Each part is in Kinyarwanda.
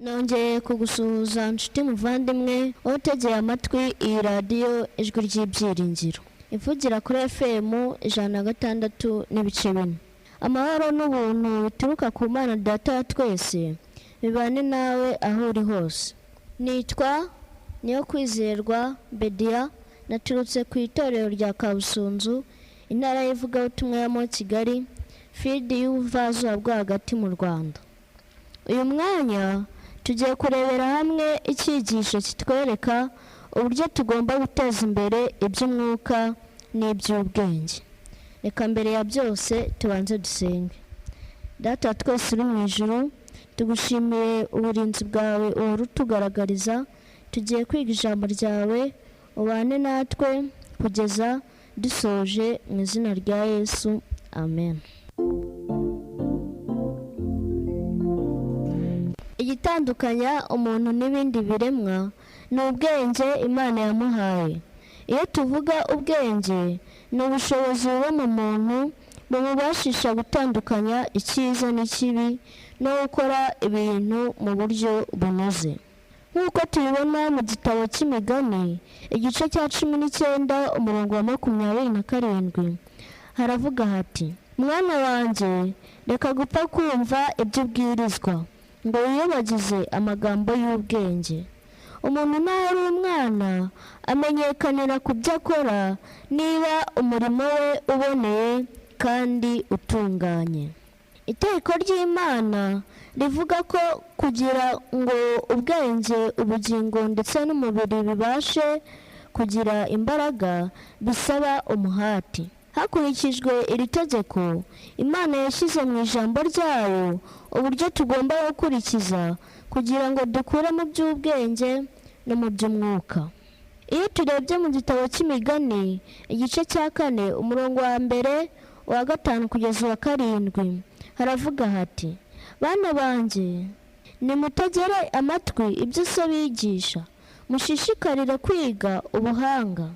Nongeye kugusuhuza nshuti muvandimwe wowe utegeye amatwi iyi radiyo Ijwi ry'Ibyiringiro ivugira kuri FM 106.4. Amahoro n'ubuntu bituruka ku Mana Data wa twese bibane nawe aho uri hose. Nitwa Niyo Kwizerwa Bedia, naturutse ku itorero rya Kabusunzu, intara y'ivugabutumwa ya mo Kigali, field y'ubuvazuba bwo hagati mu Rwanda. Uyu mwanya tugiye kurebera hamwe icyigisho kitwereka uburyo tugomba guteza imbere iby'umwuka n'iby'ubwenge. Reka mbere ya byose tubanze dusenge. Data wa twese uri mu ijuru, tugushimiye uburinzi bwawe uhora utugaragariza. Tugiye kwiga ijambo ryawe, ubane natwe kugeza dusoje, mu izina rya Yesu, amen. Igitandukanya umuntu n'ibindi biremwa ni ubwenge Imana yamuhaye. Iyo tuvuga ubwenge, ni ubushobozi buba mu muntu bumubashisha gutandukanya icyiza n'ikibi no gukora ibintu mu buryo bunoze. Nk'uko tubibona mu gitabo cy'Imigani, igice cya 19, umurongo wa 27, haravuga hati: "Mwana wanjye, reka gupfa kumva ibyo ubwirizwa, ngo wiyobagize amagambo y'ubwenge." Umuntu naho ari umwana amenyekanira ku byo akora, niba umurimo we uboneye kandi utunganye. Itegeko ry'Imana rivuga ko kugira ngo ubwenge, ubugingo ndetse n'umubiri bibashe kugira imbaraga bisaba umuhati. Hakurikijwe iri tegeko, Imana yashyize mu ijambo ryayo uburyo tugomba gukurikiza kugira ngo dukure mu by'ubwenge no mu by'umwuka. Iyo turebye mu gitabo cy'Imigani, igice cya 4, umurongo wa 1, uwa 5 kugeza uwa 7, haravuga hati: "Bana banjye, nimutegere amatwi ibyo so bigisha, mushishikarire kwiga ubuhanga.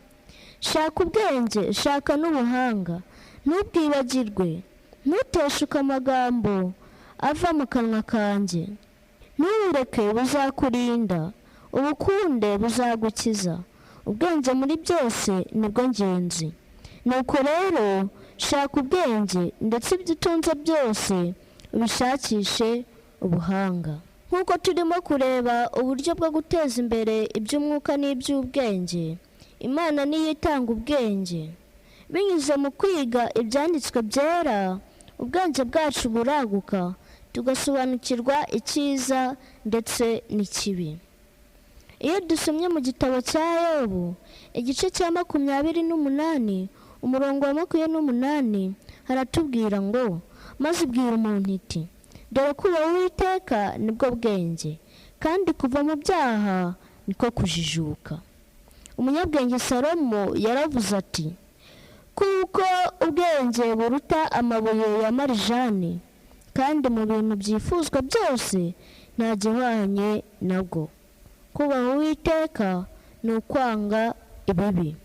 Shaka ubwenge, shaka n'ubuhanga, ntubwibagirwe, ntuteshuke amagambo ava mu kanwa kanjye. Ntubureke, buzakurinda, ubukunde, buzagukiza. Ubwenge muri byose nibwo ngenzi. Nuko rero shaka ubwenge, ndetse ibyo utunze byose ubishakishe ubuhanga." Nk'uko turimo kureba uburyo bwo guteza imbere iby'umwuka n'iby'ubwenge, Imana niyo itanga ubwenge. Binyuze mu kwiga ibyanditswe byera, ubwenge bwacu buraguka, tugasobanukirwa icyiza ndetse n'ikibi. Iyo dusomye mu gitabo cya Yobu, igice cya 28, umurongo wa 28, haratubwira ngo: "Maze ibwira umuntu iti: 'Dore kubaha Uwiteka nibwo bwenge, kandi kuva mu byaha niko kujijuka.'" Umunyabwenge Salomo yaravuze ati: "Kuko ubwenge buruta amabuye ya marijani, kandi mu bintu byifuzwa byose nta gihwanye nabwo. Kubaha Uwiteka ni ukwanga ibibi."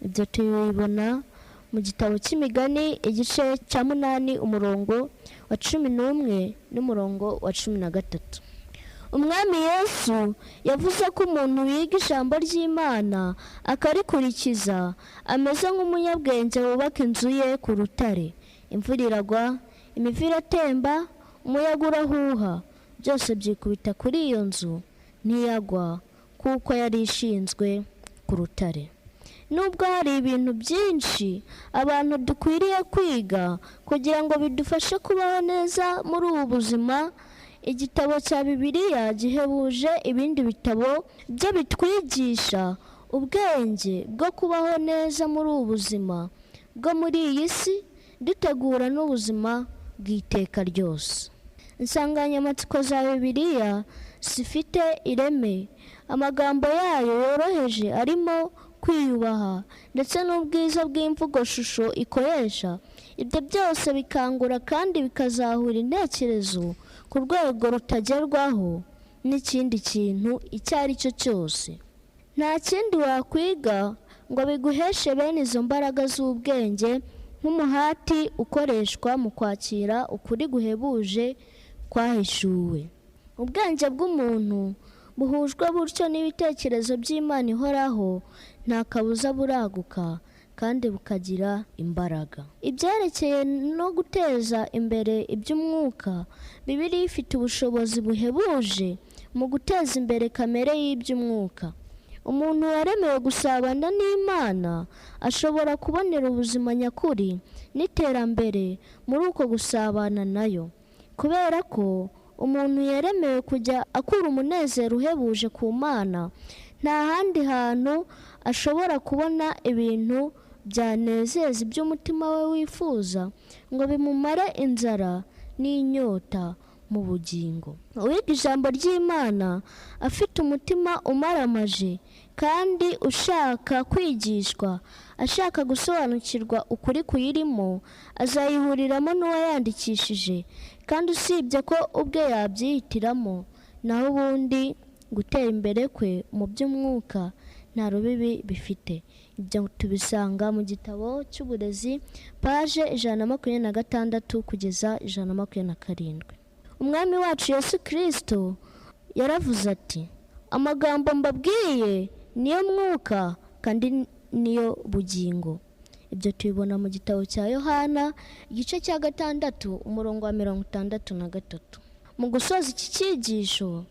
Ibyo tubibona mu gitabo cy'Imigani, igice cya 8, umurongo wa 11 n'umurongo wa 13. Umwami Yesu yavuze ko umuntu wiga ijambo ry'Imana akarikurikiza ameze nk'umunyabwenge wubaka inzu ye ku rutare. Imvura iragwa, imivu iratemba, umuyaga urahuha, byose byikubita kuri iyo nzu, ntiyagwa, kuko yari ishinzwe ku rutare. Nubwo hari ibintu byinshi abantu dukwiriye kwiga kugira ngo bidufashe kubaho neza muri ubu buzima, igitabo cya Bibiliya gihebuje ibindi bitabo byo bitwigisha ubwenge bwo kubaho neza muri ubu buzima bwo muri iyi si, dutegura n'ubuzima bw'iteka ryose. Insanganyamatsiko za Bibiliya zifite ireme, amagambo yayo yoroheje arimo kwiyubaha, ndetse n'ubwiza bw'imvugo shusho ikoresha, ibyo byose bikangura kandi bikazahura intekerezo ku rwego rutagerwaho n'ikindi kintu icyo ari cyo cyose. Nta kindi wakwiga ngo biguheshe bene izo mbaraga z'ubwenge nk'umuhati ukoreshwa mu kwakira ukuri guhebuje kwahishuwe. Ubwenge bw'umuntu buhujwe butyo n'ibitekerezo by'Imana ihoraho, nta kabuza buraguka kandi bukagira imbaraga. Ibyerekeye no guteza imbere iby'umwuka, Bibiliya ifite ubushobozi buhebuje mu guteza imbere kamere y'iby'umwuka. Umuntu waremewe gusabana n'Imana ashobora kubonera ubuzima nyakuri n'iterambere muri uko gusabana nayo. Kubera ko umuntu yaremewe kujya akura umunezero uhebuje ku Mana, nta handi hantu ashobora kubona ibintu byanezeza iby'umutima we wifuza ngo bimumare inzara n'inyota mu bugingo. Uwiga ijambo ry'Imana afite umutima umaramaje kandi ushaka kwigishwa, ashaka gusobanukirwa ukuri kuyirimo, azayihuriramo n'uwayandikishije, kandi usibye ko ubwe yabyihitiramo, naho ubundi gutera imbere kwe mu by'umwuka nta rubibi bifite. Ibyo tubisanga mu gitabo cy'uburezi, paje 126 kugeza 127. Umwami wacu Yesu Kirisito yaravuze ati: amagambo mbabwiye niyo mwuka kandi niyo bugingo. Ibyo tubibona mu gitabo cya Yohana igice cya 6 umurongo wa 63. Mu gusoza iki cyigisho,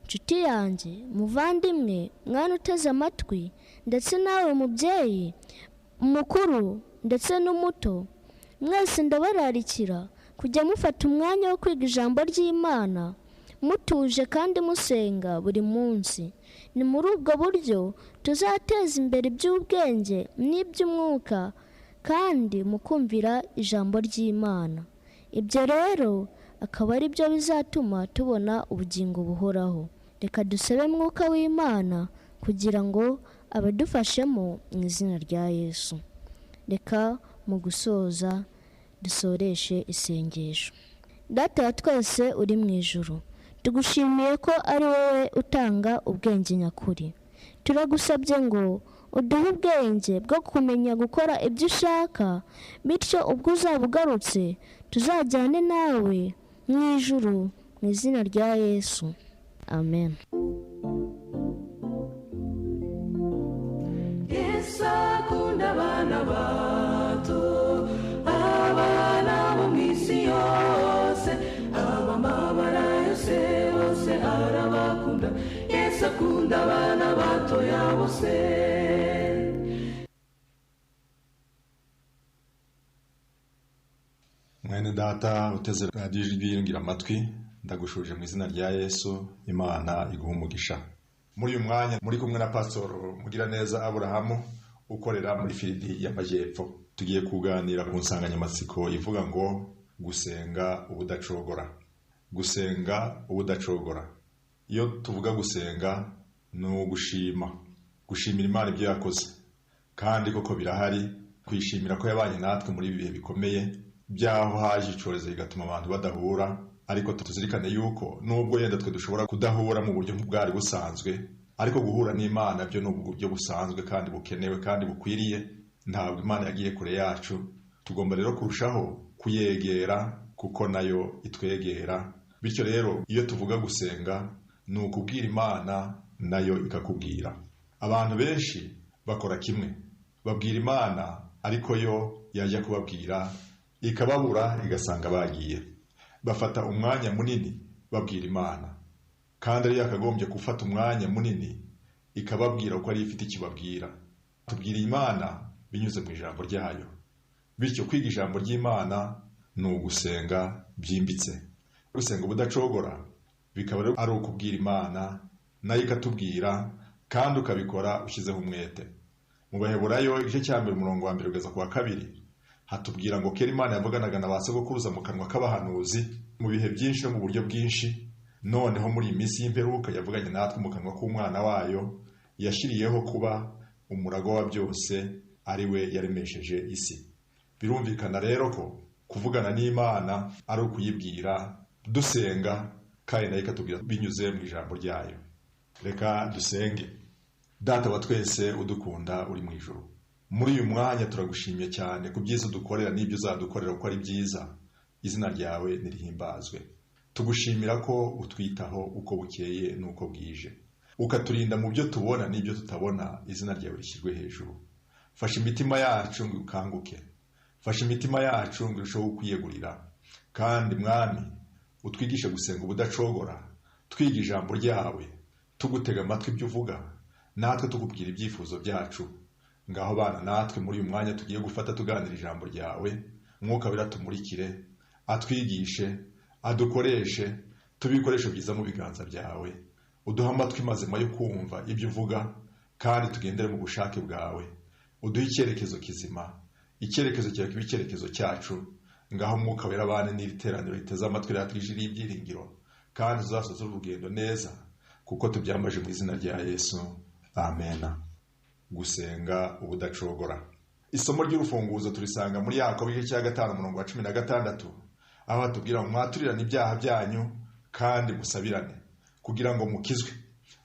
nshuti yanjye, muvandimwe, mwana uteze amatwi, ndetse nawe mubyeyi mukuru ndetse n'umuto, mwese ndabararikira kujya mufata umwanya wo kwiga ijambo ry'Imana mutuje kandi musenga buri munsi. Ni muri ubwo buryo tuzateza imbere iby'ubwenge n'iby'umwuka kandi mukumvira ijambo ry'Imana. Ibyo rero akaba ari byo bizatuma tubona ubugingo buhoraho. Reka dusabe mwuka w'Imana kugira ngo abadufashemo mu izina rya Yesu. Reka mu gusoza dusoreshe isengesho. Data wa twese uri mu ijuru, tugushimiye ko ari wowe utanga ubwenge nyakuri. Turagusabye ngo uduhe ubwenge bwo kumenya gukora ibyo ushaka, bityo ubwo uzaba ugarutse tuzajyane nawe mu ijuru, mu izina rya Yesu, amen. Yesu akunda abana bato, abana bo mu isi yose, abamabara yose bose arabakunda. Yesu akunda abana batoya bose. Mwene data uteze radiyo ijwi yiringira amatwi, ndagushuje mu izina rya Yesu, Imana iguha umugisha. Muri uyu mwanya muri kumwe na Pastor Mugiraneza Aburahamu ukorera muri Firidi y'Amajyepfo. Tugiye kuganira ku nsanganyamatsiko ivuga ngo gusenga ubudacogora. Gusenga ubudacogora. Iyo tuvuga gusenga ni ugushima, gushimira Imana ibyo yakoze, kandi koko birahari, kwishimira ko yabanye natwe muri ibi bihe bikomeye by'aho haje icyorezo bigatuma abantu badahura. Ariko tuzirikane yuko nubwo yenda twe dushobora kudahura mu buryo bwari busanzwe, ariko guhura n'Imana byo ni uburyo busanzwe kandi bukenewe kandi bukwiriye. Ntabwo Imana yagiye kure yacu, tugomba rero kurushaho kuyegera kuko nayo itwegera. Bityo rero iyo tuvuga gusenga ni ukubwira Imana nayo ikakubwira. Abantu benshi bakora kimwe, babwira Imana ariko yo yajya kubabwira ikababura, igasanga bagiye. Bafata umwanya munini babwira Imana, kandi ariyo yakagombye gufata umwanya munini ikababwira uko ariyo ifite ikibabwira. Tubwira Imana binyuze mu ijambo ryayo. Bityo kwiga ijambo ry'Imana ni ugusenga byimbitse. Gusenga ubudacogora bikaba ari ukubwira Imana nayo ikatubwira, kandi ukabikora ushyizeho umwete. Mu Baheburayo igice cya 1 umurongo wa 1 kugeza ku wa 2 hatubwira ngo kera Imana yavuganaga na ba sogokuruza mu kanwa k'abahanuzi mu bihe byinshi no mu buryo bwinshi, noneho muri iyi minsi y'imperuka yavuganye natwe mu kanwa k'umwana wayo, yashyiriyeho kuba umurago wa byose, ari we yaremesheje isi. Birumvikana rero ko kuvugana n'Imana ari ukuyibwira dusenga, kandi nayo ikatubwira binyuze mu ijambo ryayo. Reka dusenge. Data wa twese udukunda uri mu ijuru, muri uyu mwanya turagushimye cyane ku byiza udukorera n'ibyo uzadukorera kuko ari byiza. Izina ryawe nirihimbazwe. Tugushimira ko utwitaho uko bukeye n'uko bwije, ukaturinda mu byo tubona n'ibyo tutabona. Izina ryawe rishyirwe hejuru. Fasha imitima yacu ngo ukanguke, fasha imitima yacu ngo irusheho kwiyegurira. Kandi Mwami, utwigishe gusenga ubudacogora, twiga ijambo ryawe, tugutega amatwi ibyo uvuga, natwe tukubwira ibyifuzo byacu. Ngaho bana natwe muri uyu mwanya tugiye gufata tuganira ijambo ryawe. Umwuka Wera tumurikire, atwigishe, adukoreshe, tube ibikoresho byiza mu biganza byawe. Uduhe amatwi mazima yo kumva ibyo uvuga, kandi tugendere mu bushake bwawe. Uduhe icyerekezo kizima, icyerekezo cyawe kibe icyerekezo cyacu. Ngaho Umwuka Wera abane n'iri teraniro riteze amatwi radiyo y'ibyiringiro, kandi tuzasoze urugendo neza, kuko tubyambaje mu izina rya Yesu, amena. Gusenga ubudacogora. Isomo ry'urufunguzo turisanga muri Yakobo igice cya 5 umurongo wa 16, aho hatubwira ngo mwaturirane ibyaha byanyu kandi musabirane kugira ngo mukizwe.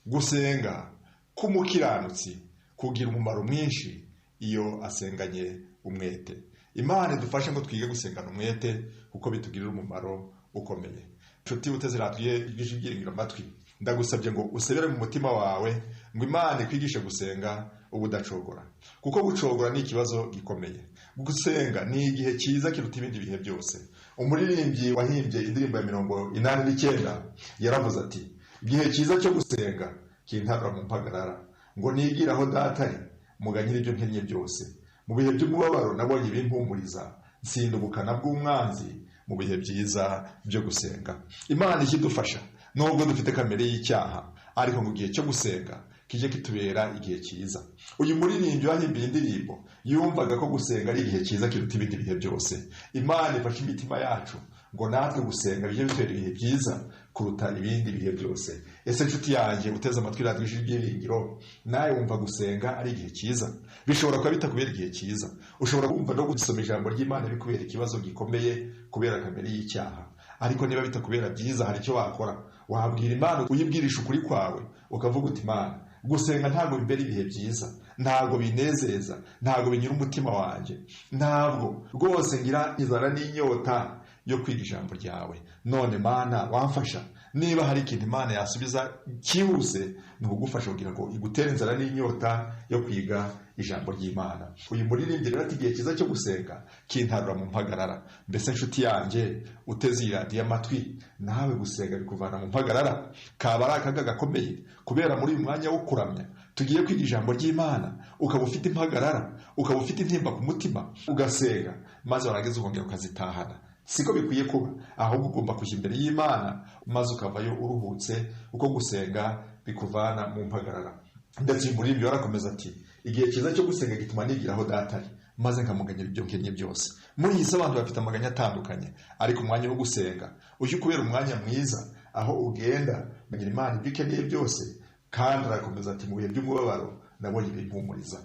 Gusenga k'umukiranutsi kugira umumaro mwinshi iyo asenganye umwete. Imana idufashe ngo twige gusengana umwete, kuko bitugirira umumaro ukomeye. Nshuti uteze radiyo y'ibyiringiro amatwi, ndagusabye ngo usebere mu mutima wawe ngo Imana ikwigishe gusenga ubudacogora, kuko gucogora ni ikibazo gikomeye. Gusenga ni igihe cyiza kiruta ibindi bihe byose. Umuririmbyi wahimbye indirimbo ya 89 yaravuze ati: igihe cyiza cyo gusenga kintabura mu mpagarara, ngo nigire aho data ari, muganyire ibyo nkennye byose. Mu bihe by'umubabaro nabonye ibimpumuriza, nsinda ubukana bw'umwanzi mu bihe byiza byo gusenga. Imana ikidufasha nubwo dufite kamere y'icyaha, ariko mu gihe cyo gusenga kijye kitubera igihe cyiza. Uyu muririmbyi wahimbiye indirimbo yumvaga ko gusenga ari igihe cyiza kiruta ibindi bihe byose. Imana ifashe imitima yacu ngo natwe gusenga bijye bitubera ibihe byiza kuruta ibindi bihe byose. Ese nshuti yanjye uteze amatwi radiyo y'ibyiringiro, nawe wumva gusenga ari igihe cyiza? Bishobora kuba bitakubera igihe cyiza. Ushobora kumva no gusoma ijambo ry'Imana bikubera ikibazo gikomeye kubera kamere y'icyaha. Ariko niba bitakubera byiza, hari icyo wakora. Wabwira Imana, uyibwirisha ukuri kwawe, ukavuga uti: Imana, gusenga ntabwo bibera ibihe byiza, ntabwo binezeza, ntabwo binyura umutima wanjye, ntabwo rwose ngira inzara n'inyota yo kwiga ijambo ryawe. None Mana, wamfasha. Niba hari ikintu Imana yasubiza cyihuse, ni ukugufasha kugira ngo igutere inzara n'inyota yo kwiga ijambo ry'Imana. Uyu muririmbyi rero ati: igihe cyiza cyo gusenga kintarura mu mpagarara. Mbese nshuti yanjye uteze iyi radiyo amatwi, nawe gusenga bikuvana mu mpagarara? Kaba ari akaga gakomeye kubera muri uyu mwanya wo kuramya tugiye kwiga ijambo ry'Imana, ukaba ufite impagarara, ukaba ufite intimba ku mutima, ugasenga maze warangiza ukongera ukazitahana. Siko bikwiye kuba, ahubwo ugomba kujya imbere y'Imana maze ukavayo uruhutse, uko gusenga bikuvana mu mpagarara. Ndetse uyu muririmbyi warakomeza ati: igihe cyiza cyo gusenga gituma nigira aho data ari, maze nkamuganyira ibyo nkennye byose. Muri iyi si abantu bafite amaganya atandukanye, ariko umwanya wo gusenga ujye ukubera umwanya mwiza, aho ugenda umenyera Imana ibyo ukeneye byose. Kandi arakomeza ati: mu bihe by'umubabaro nabonye ibimpumuriza.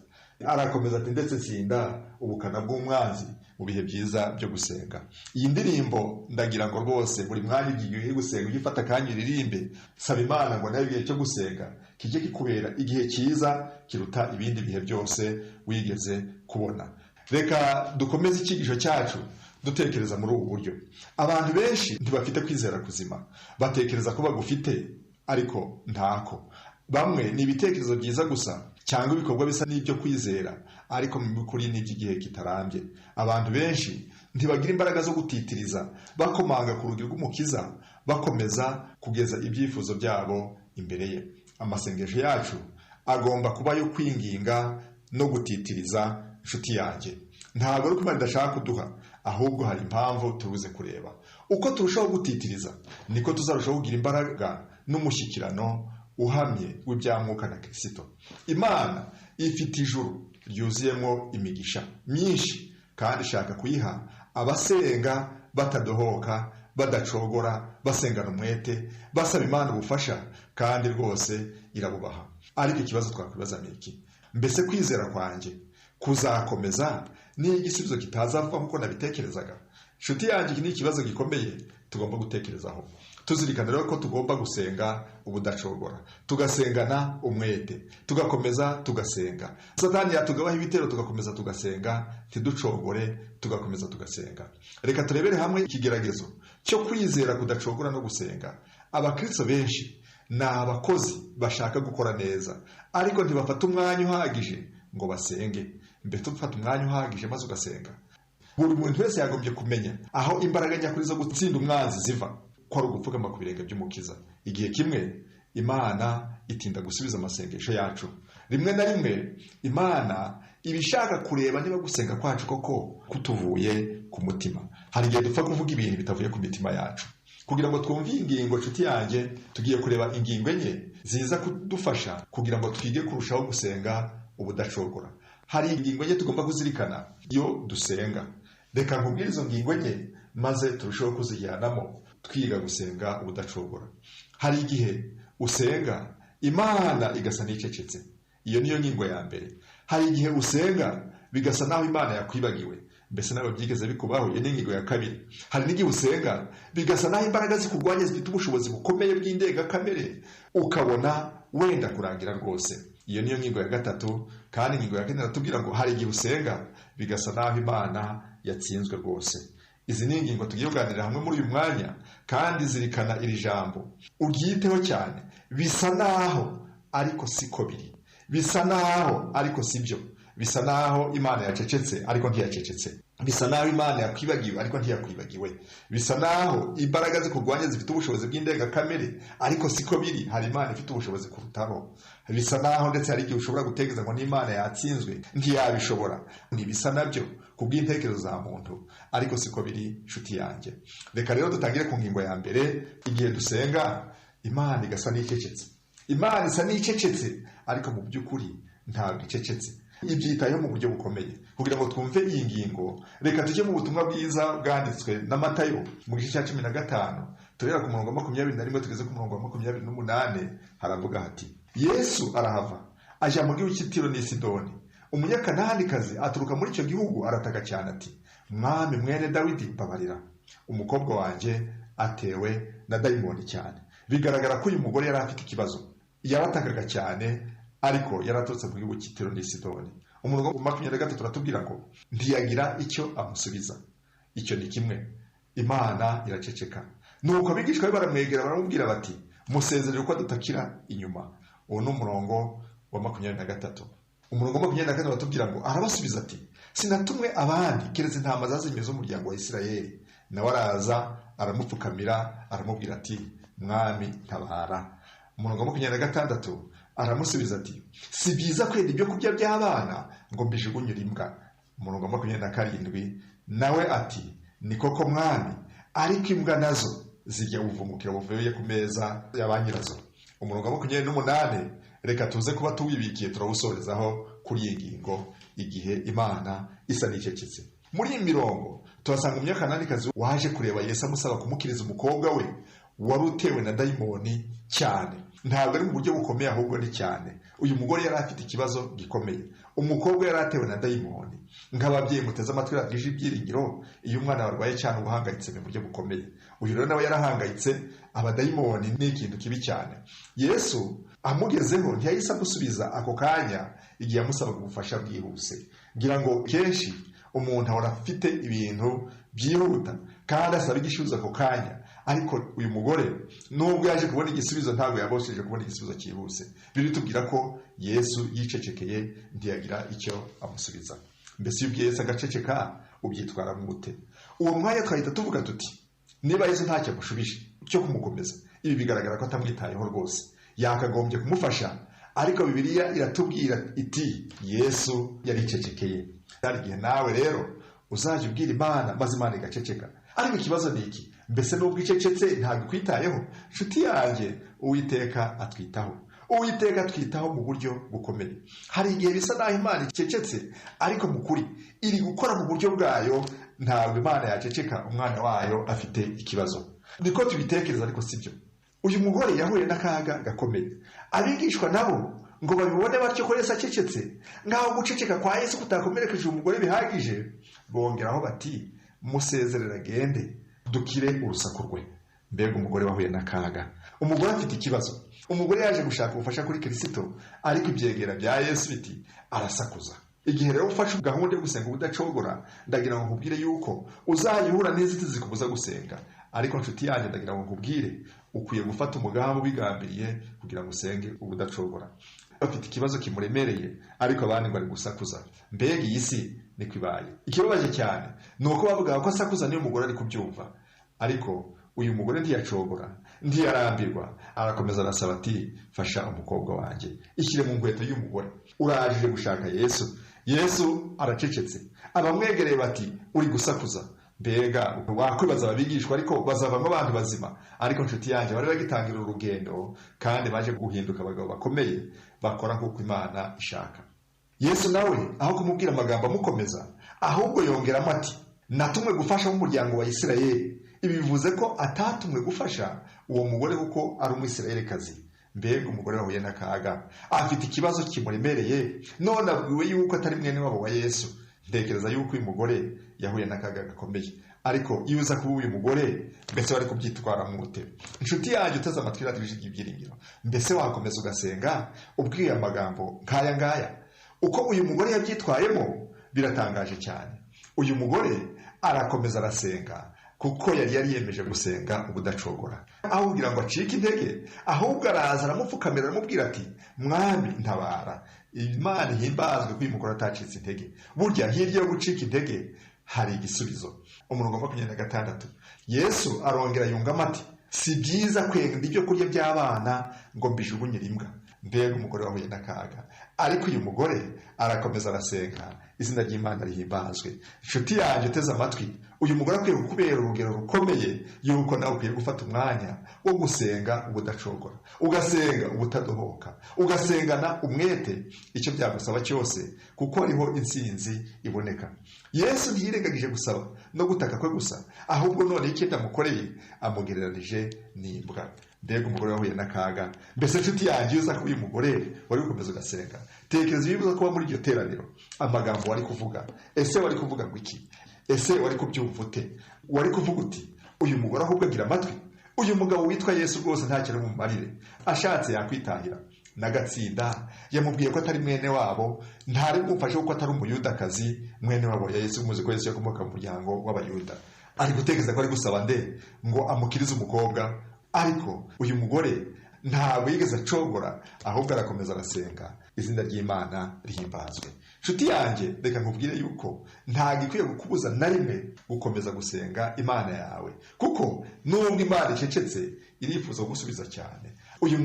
Arakomeza ati: ndetse nsinda ubukana bw'umwanzi mu bihe byiza byo gusenga. Iyi ndirimbo ndagira ngo rwose buri mwanya igihe uri gusenga ujye ufata akanya uririmbe, saba Imana ngo nawe igihe cyo gusenga kijye kikubera igihe cyiza kiruta ibindi bihe byose wigeze kubona. Reka dukomeze icyigisho cyacu dutekereza muri ubu buryo. Abantu benshi ntibafite kwizera kuzima, batekereza ko bagufite ariko ntako. Bamwe ni ibitekerezo byiza gusa cyangwa ibikorwa bisa n'ibyo kwizera, ariko mu by'ukuri ni iby'igihe kitarambye. Abantu benshi ntibagira imbaraga zo gutitiriza, bakomanga ku rugi rw'Umukiza, bakomeza kugeza ibyifuzo byabo imbere ye. Amasengesho yacu agomba kuba ayo kwinginga no gutitiriza. Inshuti yanjye, ntabwo ari uko Imana idashaka kuduha, ahubwo hari impamvu tubuze kureba. Uko turushaho gutitiriza, niko tuzarushaho kugira imbaraga n'umushyikirano uhamye w'ibyamwuka na Kristo. Imana ifite ijuru ryuzuyemo imigisha myinshi, kandi ishaka kuyiha abasenga batadohoka, badacogora, basengana umwete, basaba Imana ubufasha, kandi rwose irabubaha. Ariko ikibazo twakwibaza ni iki: mbese kwizera kwanjye kuzakomeza niyo igisubizo kitazava nk'uko nabitekerezaga? Inshuti yanjye, iki ni ikibazo gikomeye tugomba gutekerezaho. Tuzirikana rero ko tugomba gusenga ubudacogora, tugasengana umwete, tugakomeza tugasenga. Satani yatugabaho ibitero, tugakomeza tugasenga, ntiducogore, tugakomeza tugasenga. Reka turebere hamwe ikigeragezo cyo kwizera kudacogora no gusenga. Abakristo benshi ni abakozi bashaka gukora neza, ariko ntibafata umwanya uhagije ngo basenge. Mbese ufata umwanya uhagije maze ugasenga? Buri muntu wese yagombye kumenya aho imbaraga nyakuri zo gutsinda umwanzi ziva, ko ari ugupfukama ku birenge by'Umukiza. Igihe kimwe Imana itinda gusubiza amasengesho yacu. Rimwe na rimwe Imana iba ishaka kureba niba gusenga kwacu koko kutuvuye ku mutima. Hari igihe dupfa kuvuga ibintu bitavuye ku mitima yacu. Kugira ngo twumve iyi ngingo, nshuti yanjye, tugiye kureba ingingo enye ziza kudufasha kugira ngo twige kurushaho gusenga ubudacogora. Hari ingingo enye tugomba kuzirikana iyo dusenga. Reka nkubwire izo ngingo enye maze turusheho kuzijyanamo twiga gusenga ubudacogora. Hari igihe usenga Imana igasa n'icecetse. Iyo niyo ngingo ya mbere. Hari igihe usenga bigasa naho Imana yakwibagiwe. Mbese nawe byigeze bikubaho? Iyo ni ingingo ya kabiri. Hari n'igihe usenga bigasa naho imbaraga zikurwanya zifite ubushobozi bukomeye bw'indengakamere, ukabona wenda kurangira rwose. Iyo niyo ngingo ya gatatu. Kandi ingingo ya kane iratubwira ngo hari igihe usenga bigasa naho Imana yatsinzwe rwose. Izi ni ingingo tugiye kuganira hamwe muri uyu mwanya, kandi zirikana iri jambo uryiteho cyane. Bisa naho ariko siko biri, bisa naho ariko sibyo, bisa naho Imana yacecetse ariko ntiyacecetse, bisa naho Imana yakwibagiwe ariko ntiyakwibagiwe, bisa naho imbaraga zikurwanya zifite ubushobozi bw'indengakamere ariko siko biri, hari Imana ifite ubushobozi kurutaho. Bisa naho ndetse hari igihe ushobora gutekereza ngo n'Imana yatsinzwe, ntiyabishobora. Ntibisa nabyo ku bw'intekerezo za muntu, ariko siko biri, nshuti yanjye. Reka rero dutangire ku ngingo ya mbere. Igihe dusenga Imana igasa n'icecetse. Imana isa n'icecetse, ariko mu by'ukuri ntabwo icecetse, ibyitayeho mu buryo bukomeye. Kugira ngo twumve iyi ngingo, reka tujye mu butumwa bwiza bwanditswe na Matayo mu gice cya 15, turera ku murongo wa 21 tugeze ku murongo wa 28. Haravuga hati: Yesu arahava ajya mu gihugu cy'i Tiro n'i Sidoni. Umunyakananikazi aturuka muri icyo gihugu arataka cyane ati: Mwami mwene Dawidi, mbabarira, umukobwa wanjye atewe na dayimoni cyane. Bigaragara ko uyu mugore yari afite ikibazo, yaratakaga cyane, ariko yaraturutse mu gihugu cy'i Tiro n'i Sidoni. Umurongo wa 23 uratubwira ngo ntiyagira icyo amusubiza. Icyo ni kimwe, Imana iraceceka. Nuko abigishwa be baramwegera baramubwira bati: musezerere uko adutakira inyuma. Uwo ni umurongo wa 23. Umurongo wa 24 uratubwira ngo arabasubiza ati: sinatumwe abandi keretse intama zazimiye z'umuryango wa Isirayeli. Nawe araza aramupfukamira aramubwira ati: Mwami ntabara. Umurongo wa 26 aramusubiza ati: si byiza kwenda ibyo kurya by'abana ngo mbijugunyure imbwa. Umurongo wa 27 nawe ati: ni koko Mwami, ariko imbwa nazo zijya ubuvungukira buvuye ku meza ya ba nyirazo. Umurongo wa 28 reka tuze kuba tuwibikiye, turawusorezaho kuri iyi ngingo, igihe Imana isa n'icecetse. Muri iyi mirongo tuhasanga umunyakananikazi waje kureba Yesu amusaba kumukiriza umukobwa we wari utewe na dayimoni cyane. Ntabwo ari mu buryo bukomeye, ahubwo ni cyane. Uyu mugore yari afite ikibazo gikomeye. Umukobwa yari atewe na dayimoni. Nk'ababyeyi muteze amatwi radiyo Ibyiringiro, iyo umwana warwaye cyane uba uhangayitse mu buryo bukomeye. Uyu rero nawe yarahangayitse. Abadayimoni ni ikintu kibi cyane. Yesu amugezeho ntiyahise amusubiza ako kanya igihe yamusabaga ubufasha bwihuse. Ngira ngo kenshi umuntu ahora afite ibintu byihuta kandi asaba igisubizo ako kanya, ariko uyu mugore nubwo yaje kubona igisubizo ntabwo yabashije kubona igisubizo cyihuse. Biritubwira ko Yesu yicecekeye, ntiyagira icyo amusubiza. Mbese iyo ubwiye Yesu agaceceka ubyitwaramo ute? Uwo mwanya twahita tuvuga tuti: niba Yesu ntacyo amushubije cyo kumukomeza, ibi bigaragara ko atamwitayeho rwose, yakagombye kumufasha. Ariko Bibiliya iratubwira iti: Yesu yaricecekeye. Hari igihe nawe rero uzajya ubwira Imana maze Imana igaceceka. Ariko ikibazo ni iki: mbese nubwo icecetse ntabwo ikwitayeho? Nshuti yanjye, Uwiteka atwitaho. Uwiteka atwitaho mu buryo bukomeye. Hari igihe bisa naho Imana icecetse, ariko mu kuri iri gukora mu buryo bwayo. Ntabwo Imana yaceceka umwana wayo afite ikibazo. Niko tubitekereza, ariko sibyo. Uyu mugore yahuye n'akaga gakomeye. Abigishwa nabo ngo babibone batyo ko Yesu acecetse, nk'aho guceceka kwa Yesu kutakomerekeje umugore bihagije, bongeraho bati: musezerere agende dukire urusaku rwe. Mbega umugore wahuye n'akaga! Umugore afite ikibazo. Umugore yaje gushaka ubufasha kuri Kirisito, ariko ibyegera bya Yesu biti: arasakuza. Igihe rero ufashe gahunda yo gusenga ubudacogora, ndagira ngo nkubwire yuko uzayihura n'inzitizi zikubuza gusenga. Ariko nshuti yanjye, ndagira ngo nkubwire, ukwiye gufata umugambi ubigambiriye kugira ngo usenge ubudacogora. Afite ikibazo kimuremereye, ariko abandi ngo ari gusakuza. Mbega iyi si niko ibaye! Ikibabaje cyane ni uko bavugaga ko asakuza niyo umugore ari kubyumva. Ariko uyu mugore ntiyacogora, ntiyarambirwa, arakomeza arasaba ati: "Fasha umukobwa wanjye." Ishyire mu nkweto y'umugore, urajije gushaka Yesu, Yesu aracecetse. Abamwegereye bati: "Uri gusakuza." Mbega wakwibaza, ababigishwa ariko bazavamo abantu bazima? Ariko nshuti yanjye, bari bagitangira urugendo kandi baje guhinduka abagabo bakomeye bakora nk'uko Imana ishaka. Yesu nawe, aho kumubwira amagambo amukomeza, ahubwo yongeramo ati: "Natumwe gufasha umuryango wa Isirayeli." Ibi bivuze ko atatumwe gufasha uwo mugore kuko ari Umwisirayelikazi. Mbega umugore wahuye n'akaga! Afite ikibazo kimuremereye, none abwiwe yuko atari mwene wabo wa Yesu. Ntekereza yuko uyu mugore yahuye n'akaga gakomeye. Ariko iyo uza kuba uyu mugore, mbese wari kubyitwaramo ute? Inshuti yanjye uteze amatwi radiyo Ibyiringiro, mbese wakomeza ugasenga ubwiye amagambo nk'aya ngaya? Uko uyu mugore yabyitwayemo biratangaje cyane. Uyu mugore arakomeza arasenga kuko yari yariyemeje gusenga ubudacogora. Aho kugira ngo acike intege, ahubwo araza aramupfukamira, aramubwira ati: "Mwami, ntabara." Imana ihimbazwe ko uyu mugore atacitse intege. Burya hirya yo gucika intege hari igisubizo. Umurongo wa 26, Yesu arongera yungamo ati: "Si byiza kwenda ibyo kurya by'abana ngo mbijugunyire imbwa." Mbega umugore wahuye n'akaga! Ariko uyu mugore arakomeza arasenga. Izina ry'Imana rihimbazwe. Inshuti yanjye uteze amatwi, uyu mugore akwiye kukubera urugero rukomeye yuko nawe ukwiye gufata umwanya wo gusenga ubudacogora, ugasenga ubutadohoka, ugasengana umwete icyo byagusaba cyose, kuko ariho intsinzi iboneka. Yesu ntiyirengagije gusaba no gutaka kwe gusa, ahubwo noneho icyo amukoreye, amugereranije n'imbwa. Mbega umugore wahuye n'akaga! Mbese inshuti yanjye, iyo uza kuba uyu mugore, wari gukomeza ugasenga? Tekereza iyo uza kuba muri iryo teraniro, amagambo wari kuvuga. Ese wari kuvuga ngo iki? Ese wari kubyumva ute? Wari kuvuga uti: "Uyu mugore ahubwo agira amatwi. Uyu mugabo witwa Yesu rwose nta kintu bumumarire, ashatse yakwitahira." N'agatsinda yamubwiye ko atari mwene wabo, ntari bumufashe kuko atari Umuyudakazi, mwene wabo ya Yesu. Muzi ko Yesu yakomoka mu muryango w'Abayuda. Ari gutekereza ko ari gusaba nde ngo amukirize umukobwa? Ariko uyu mugore ntabwo yigeze acogora, ahubwo arakomeza arasenga. Izina ry'Imana rihimbazwe. Inshuti yanjye, reka nkubwire yuko ntabwo ikwiye kukubuza na rimwe gukomeza gusenga Imana yawe, kuko nubwo Imana icecetse, irifuza kugusubiza cyane. Uyu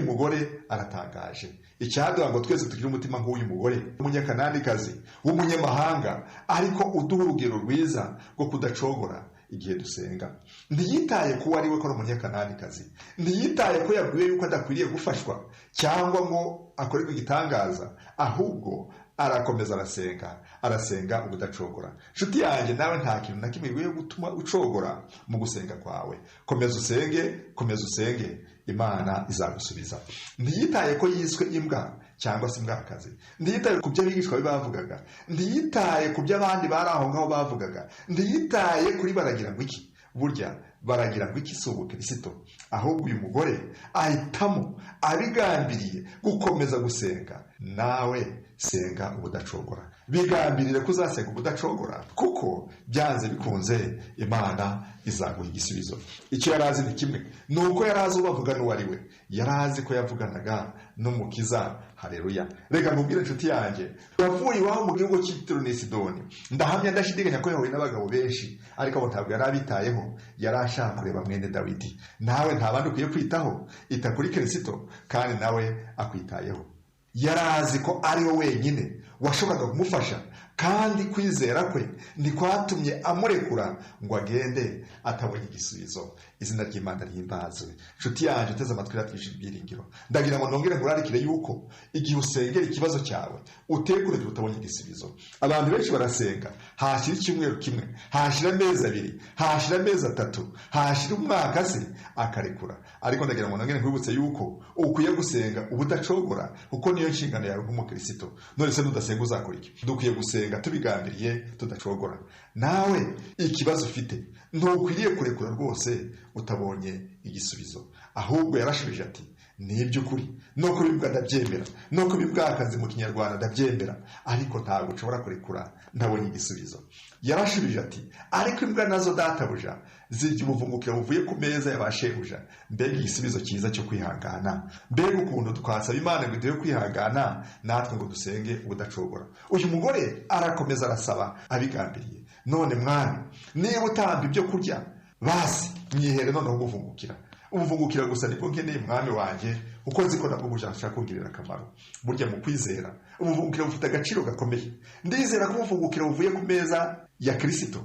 mugore aratangaje. Icyaduha ngo twese tugire umutima nk'uyu mugore w'Umunyakananikazi, w'umunyamahanga, ariko uduha urugero rwiza rwo kudacogora igihe dusenga. Ntiyitaye ko ari we ko ari Umunyakananikazi, ntiyitaye ko yabwiwe yuko adakwiriye gufashwa cyangwa ngo akorerwe igitangaza, ahubwo arakomeza arasenga, arasenga ubudacogora. Inshuti yanjye, nawe nta kintu na kimwe gikwiye gutuma ucogora mu gusenga kwawe. Komeza usenge, komeza usenge, Imana izagusubiza. Ntiyitaye ko yiswe imbwa cyangwa se imbwakazi, ntiyitaye ku byo abigishwa be bavugaga, ntiyitaye ku byo abandi bari aho ngaho bavugaga, ntiyitaye kuri baragira ngo iki. Burya baragira ngo iki si ubukirisito. Ahubwo uyu mugore ahitamo abigambiriye gukomeza gusenga. Nawe senga ubudacogora, bigambirire ko uzasenga ubudacogora, kuko byanze bikunze Imana izaguha igisubizo. Icyo yari azi ni kimwe, ni uko yari azi ubavuga n'uwo ari we. Yari azi ko yavuganaga n'Umukiza. Hareruya! Reka nkubwire, inshuti yanjye, yavuye iwabo mu gihugu cy'i Tiro n'i Sidoni. Ndahamya ndashidikanya ko yahuye n'abagabo benshi, ariko abo ntabwo yari abitayeho. Yari ashaka kureba mwene Dawidi. Nawe nta bandi ukwiye kwitaho, ita kuri Kirisito kandi nawe akwitayeho. Yari azi ko ari we wenyine washoboraga kumufasha, kandi kwizera kwe ntikwatumye amurekura ngo agende atabonye igisubizo. Izina ry'Imana rihimbazwe. Inshuti yanjye uteze amatwi ratwisha ibyiringiro, ndagira ngo nongere nkurarikire yuko igihe usengera ikibazo cyawe, utegure utabonye igisubizo. Abantu benshi barasenga, hashira icyumweru kimwe, hashira amezi 2, hashira amezi 3, hashira umwaka se akarekura. Ariko ndagira ngo nongere nkwibutse yuko ukwiye gusenga ubudacogora, kuko niyo nshingano yawe nk'umukristo. None se nudasenga uzakora iki? Dukwiye gusenga tubigambiriye, tudacogora. Nawe ikibazo ufite ntukwiriye kurekura rwose utabonye igisubizo. Ahubwo yarashubije ati: Ni iby'ukuri, no kubimbwa ndabyemera, no kubimbwakazi mu Kinyarwanda ndabyemera, ariko ntabwo nshobora kurekura ntabonye igisubizo. Yarashubije ati: ariko imbwa nazo databuja zirya ubuvungukira buvuye ku meza ya ba shebuja. Mbega igisubizo cyiza cyo kwihangana! Mbega ukuntu twasaba Imana ngo iduhe kwihangana natwe ngo dusenge ubudacogora. Uyu mugore arakomeza arasaba abigambiriye: none mwami, niba utamba ibyo kurya, basi mwihere noneho ubuvungukira. Ubuvungukira gusa nibwo nkeneye, mwami wanjye, kuko nzi ko nabwo bujashaka kungirira akamaro. Burya mu kwizera ubuvungukira bufite agaciro gakomeye. Ndizera ko ubuvungukira buvuye ku meza ya Kirisito,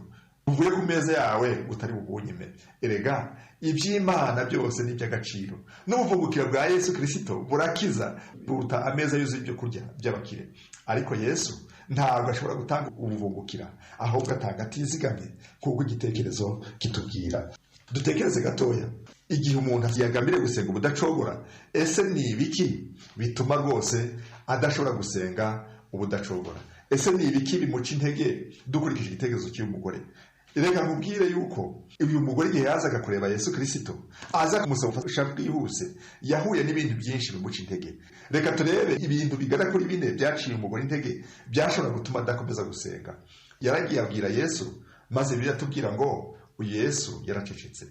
buvuye ku meza yawe, utari bubunyime. Erega iby'Imana byose ni iby'agaciro, n'ubuvungukira bwa Yesu Kirisito burakiza, buruta ameza yuzuye ibyo kurya by'abakire. Ariko Yesu ntabwo ashobora gutanga ubuvungukira, ahubwo atanga atizigamye, nk'uko igitekerezo kitubwira. Dutekereze gatoya, igihe umuntu yagambiriye gusenga ubudacogora, ese ni ibiki bituma rwose adashobora gusenga ubudacogora? Ese ni ibiki bimuca intege dukurikije igitekerezo cy'uyu mugore? Reka nkubwire yuko uyu mugore igihe yazaga kureba Yesu Kirisito, aza kumusaba ubufasha bwihuse, yahuye n'ibintu byinshi bimuca intege. Reka turebe ibintu bigana kuri bine byaciye umugore intege, byashobora gutuma adakomeza gusenga. Yaragiye abwira Yesu, maze Bibiliya atubwira ngo uyu Yesu yaracecetse.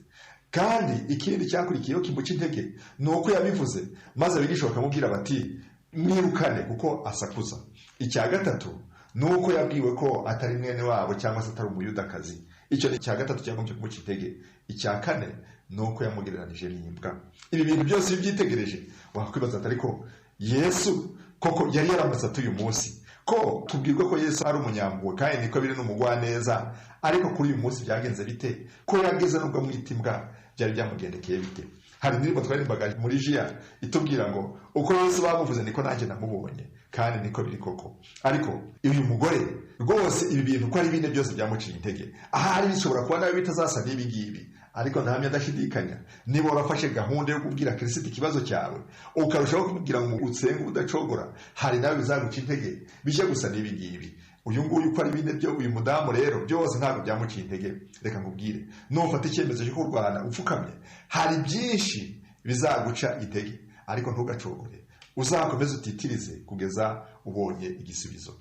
Kandi ikindi cyakurikiyeho kimuca intege ni uko yabivuze, maze abigisha bakamubwira bati: mwirukane kuko asakuza. Icya gatatu ni uko yabwiwe ko atari mwene wabo cyangwa se atari umuyudakazi. Icyo ni icya gatatu cyagombye kumuca intege. Icya kane ni uko yamugereranije n'imbwa. Ibi bintu byose iyo ubyitegereje wakwibaza ati: ariko Yesu koko yari yaramaze ati uyu munsi ko tubwirwa ko Yesu ari umunyampuhwe kandi niko biri n'umugwaneza, ariko kuri uyu munsi byagenze bite ko yageze nubwo amwita imbwa? Byari byamugendekeye bite? Hari indirimbo twaririmbaga muri jiya itubwira ngo uko Yesu bamuvuze niko nanjye namubonye, kandi niko biri koko. Ariko uyu mugore rwose ibi bintu uko ari bine byose byamuciye intege. Ahari bishobora kuba nawe bitazasa n'ibi ngibi, ariko ntahamya ndashidikanya, niba warafashe gahunda yo kubwira Kirisito ikibazo cyawe, ukarushaho kumubwira ngo usenge ubudacogora, hari nawe bizaguca intege bijya gusa n'ibi ngibi. Uyu nguyu uko ari bine byo uyu mudamu rero byose ntabwo byamuciye intege. Reka nkubwire, nufata icyemezo cyo kurwana upfukamye, hari byinshi bizaguca intege, ariko ntugacogore, uzakomeze utitirize kugeza ubonye igisubizo.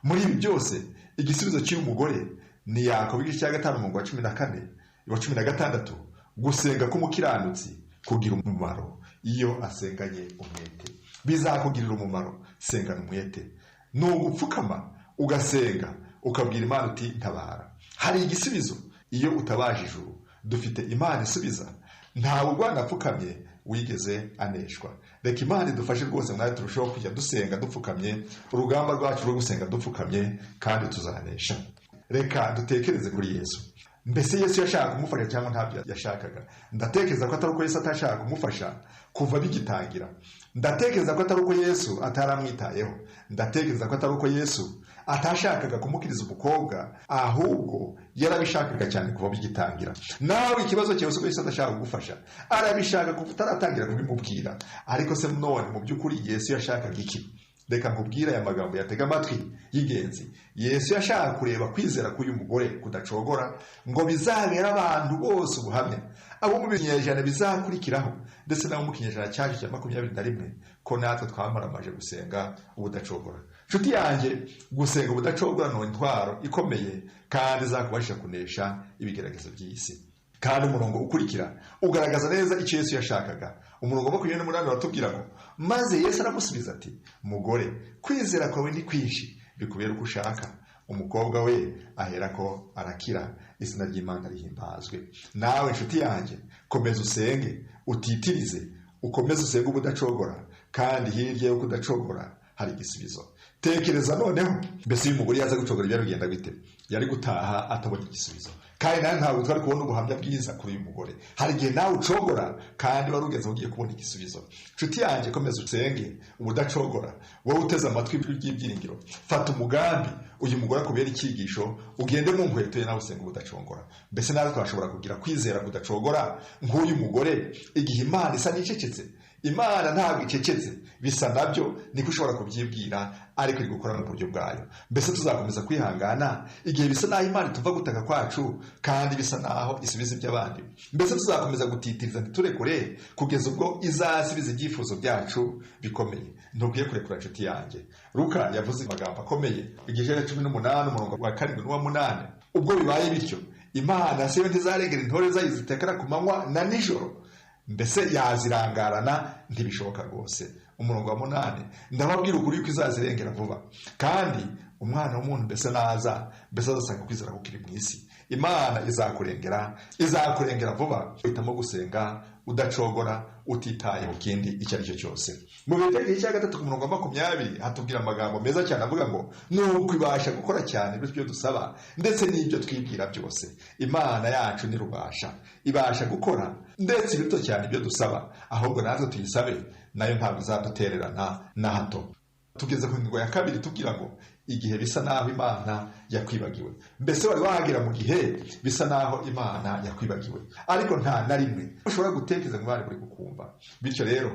Muri ibi byose igisubizo cy'uyu mugore ni Yakobo igice cya 5 umurongo wa 14 wa 16: gusenga k'umukiranutsi kugira umumaro iyo asenganye umwete. Bizakugirira umumaro, sengana umwete. Ni ugupfukama ugasenga, ukabwira Imana uti ntabara. Hari igisubizo iyo utabaje ijuru. Dufite Imana isubiza, ntawe urwana apfukamye wigeze aneshwa. Reka Imana idufashe rwose, mwari turushaho kujya dusenga dupfukamye, urugamba rwacu rwo gusenga dupfukamye, kandi tuzanesha. Reka dutekereze kuri Yesu. Mbese Yesu yashaka kumufasha cyangwa ntabyo yashakaga? Ndatekereza ko atari uko Yesu atashaka kumufasha kuva bigitangira. Ndatekereza ko atari uko Yesu ataramwitayeho. Ndatekereza ko atari uko Yesu atashakaga kumukiriza umukobwa, ahubwo yarabishakaga cyane kuva bigitangira. Nawe ikibazo cyawe uko Yesu adashaka kugufasha, arabishaka kuva utaratangira kubimubwira. Ariko se none mu by'ukuri Yesu yashakaga iki? Reka nkubwire aya magambo yatega amatwi y'ingenzi. Yesu yashaka kureba kwizera k'uyu mugore kudacogora, ngo bizabere abantu bose ubuhamya, abo mu binyejana bizakurikiraho ndetse n'abo mu kinyejana cyaje cya 21, ko natwe twamaramaje gusenga ubudacogora. Nshuti yanjye, gusenga ubudacogora ni intwaro ikomeye kandi izakubasha kunesha ibigeragezo by'isi. Kandi umurongo ukurikira ugaragaza neza icyo Yesu yashakaga. Umurongo wa 28 uratubwira ngo: maze Yesu aramusubiza ati: mugore, kwizera kwawe ni kwinshi, bikubera uko ushaka. Umukobwa we aherako arakira, izina ry'Imana rihimbazwe. Nawe nshuti yanjye, komeza usenge, utitirize, ukomeze usenge ubudacogora, kandi hirya yo kudacogora hari igisubizo. Tekereza noneho, mbese uyu mugore yaza gucogora byari bigenda bite? Yari gutaha atabonye igisubizo, kandi nawe ntabwo twari kubona ubuhamya bwiza kuri uyu mugore. Hari igihe nawe ucogora kandi wari ugeze ugiye kubona igisubizo. Nshuti yanjye, komeza usenge ubudacogora, wowe uteze amatwi ry'ibyiringiro. Fata umugambi uyu mugore akubera icyigisho, ugende mu nkweto ye nawe usenga ubudacogora. Mbese nawe twashobora kugira kwizera kudacogora nk'uyu mugore igihe Imana isa n'icecetse? Imana ntabwo icecetse, bisa nabyo niko ushobora kubyibwira, ariko iri gukora mu buryo bwayo. Mbese tuzakomeza kwihangana igihe bisa naho Imana ituva gutaka kwacu kandi bisa naho isubiza iby'abandi? Mbese tuzakomeza gutitiriza ntiturekure kugeza ubwo izasubiza ibyifuzo byacu bikomeye? Ntukwiye kurekura, inshuti yanjye. Luka yavuze amagambo akomeye, igice cya 18 umurongo wa 7 n'uwa 8. Ubwo bibaye bityo, Imana se yo ntizarengera intore zayo zitekera ku manywa na nijoro? Mbese yazirangarana? Ntibishoboka rwose. Umurongo wa 8, ndababwira ukuri yuko izazirengera vuba. Kandi umwana w'umuntu mbese naza, mbese azasanga kwizera kukiri mu isi? Imana izakurengera, izakurengera vuba. Uhitamo gusenga udacogora, utitaye ku kindi icyo ari cyo cyose. Mu Bitekerezo cya 3 ku murongo wa 20 hatubwira amagambo meza cyane avuga ngo nuko ibasha gukora cyane ibyo dusaba ndetse n'ibyo twibwira byose. Imana yacu ni rubasha, ibasha gukora ndetse ibito cyane ibyo dusaba, ahubwo natwe tuyisabe, nayo ntabwo izadutererana na hato. Tugeze ku ngingo ya 2, tubwira ngo igihe bisa naho Imana yakwibagiwe. Mbese wari wahagera mu gihe bisa naho Imana yakwibagiwe? Ariko nta na rimwe ushobora gutekereza ngo Imana iri kukumva. Bityo rero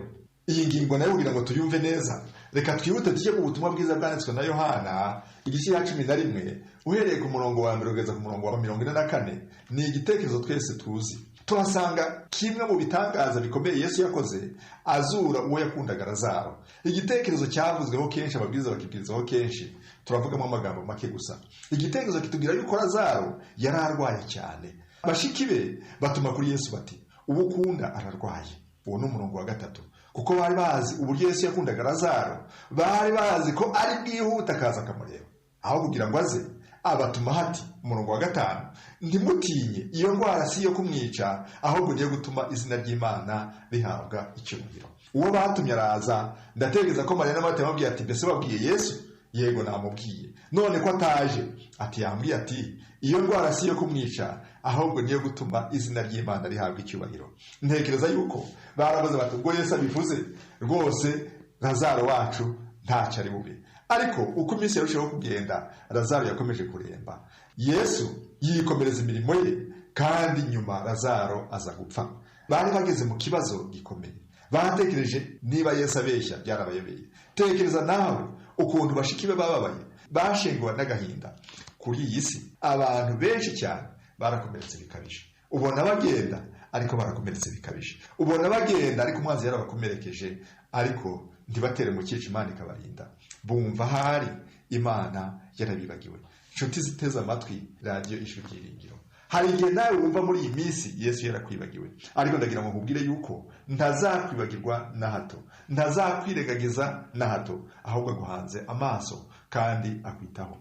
iyi ngingo nayo kugira ngo tuyumve neza, reka twihute tujye mu butumwa bwiza bwanditswe na Yohana igice cya 11, uhereye ku murongo wa 1 kugeza ku murongo wa 44. Ni igitekerezo twese tuzi. Tuhasanga kimwe mu bitangaza bikomeye Yesu yakoze, azura uwo yakundaga Lazaro. Igitekerezo cyavuzweho kenshi, ababwiriza bakibwirizaho kenshi, turavugamo amagambo make gusa. Igitekerezo kitubwira yuko Lazaro yari arwaye cyane. Bashiki be batuma kuri Yesu bati uwo ukunda ararwaye. Uwo ni umurongo wa 3. Kuko bari bazi uburyo Yesu yakundaga Lazaro, bari bazi ko ari bwihuta akaza akamureba. Aho kugira ngo aze, abatuma hati, umurongo wa 5, ntimutinye, iyo ndwara si iyo kumwica, ahubwo niyo gutuma izina ry'Imana rihabwa icyubahiro. Uwo batumye araza. Ndatekereza ko Mariya na Marita bamubwiye ati mbese wabwiye Yesu? Yego namubwiye. None ko ataje? Ati yambwiye ati iyo ndwara si iyo kumwica, ahubwo niyo gutuma izina ry'Imana rihabwa icyubahiro. Ntekereza yuko baravuze bati ubwo Yesu abivuze rwose Lazaro wacu ntacyo ari bube. Ariko uko iminsi yarushaho kugenda, Lazaro yakomeje kuremba. Yesu yikomereza imirimo ye, kandi nyuma Lazaro aza gupfa. Bari bageze mu kibazo gikomeye. Batekereje niba Yesu abeshya, byarabayobeye. Tekereza nawe ukuntu bashiki be bababaye, bashenguwe n'agahinda. Kuri iyi si abantu benshi cyane barakomeretse bikabije. Ubona bagenda ariko barakomeretse bikabije. Ubona bagenda ariko umwanzi yarabakomerekeje, ariko ntibatere mu cyico, Imana ikabarinda. Bumva ahari Imana yarabibagiwe. Inshuti ziteze amatwi radiyo Ijwi Ryiringiro, hari igihe nawe wumva muri iyi minsi Yesu yarakwibagiwe, ariko ndagira ngo nkubwire yuko ntazakwibagirwa na hato, ntazakwirengagiza na hato, ahubwo aguhanze amaso kandi akwitaho.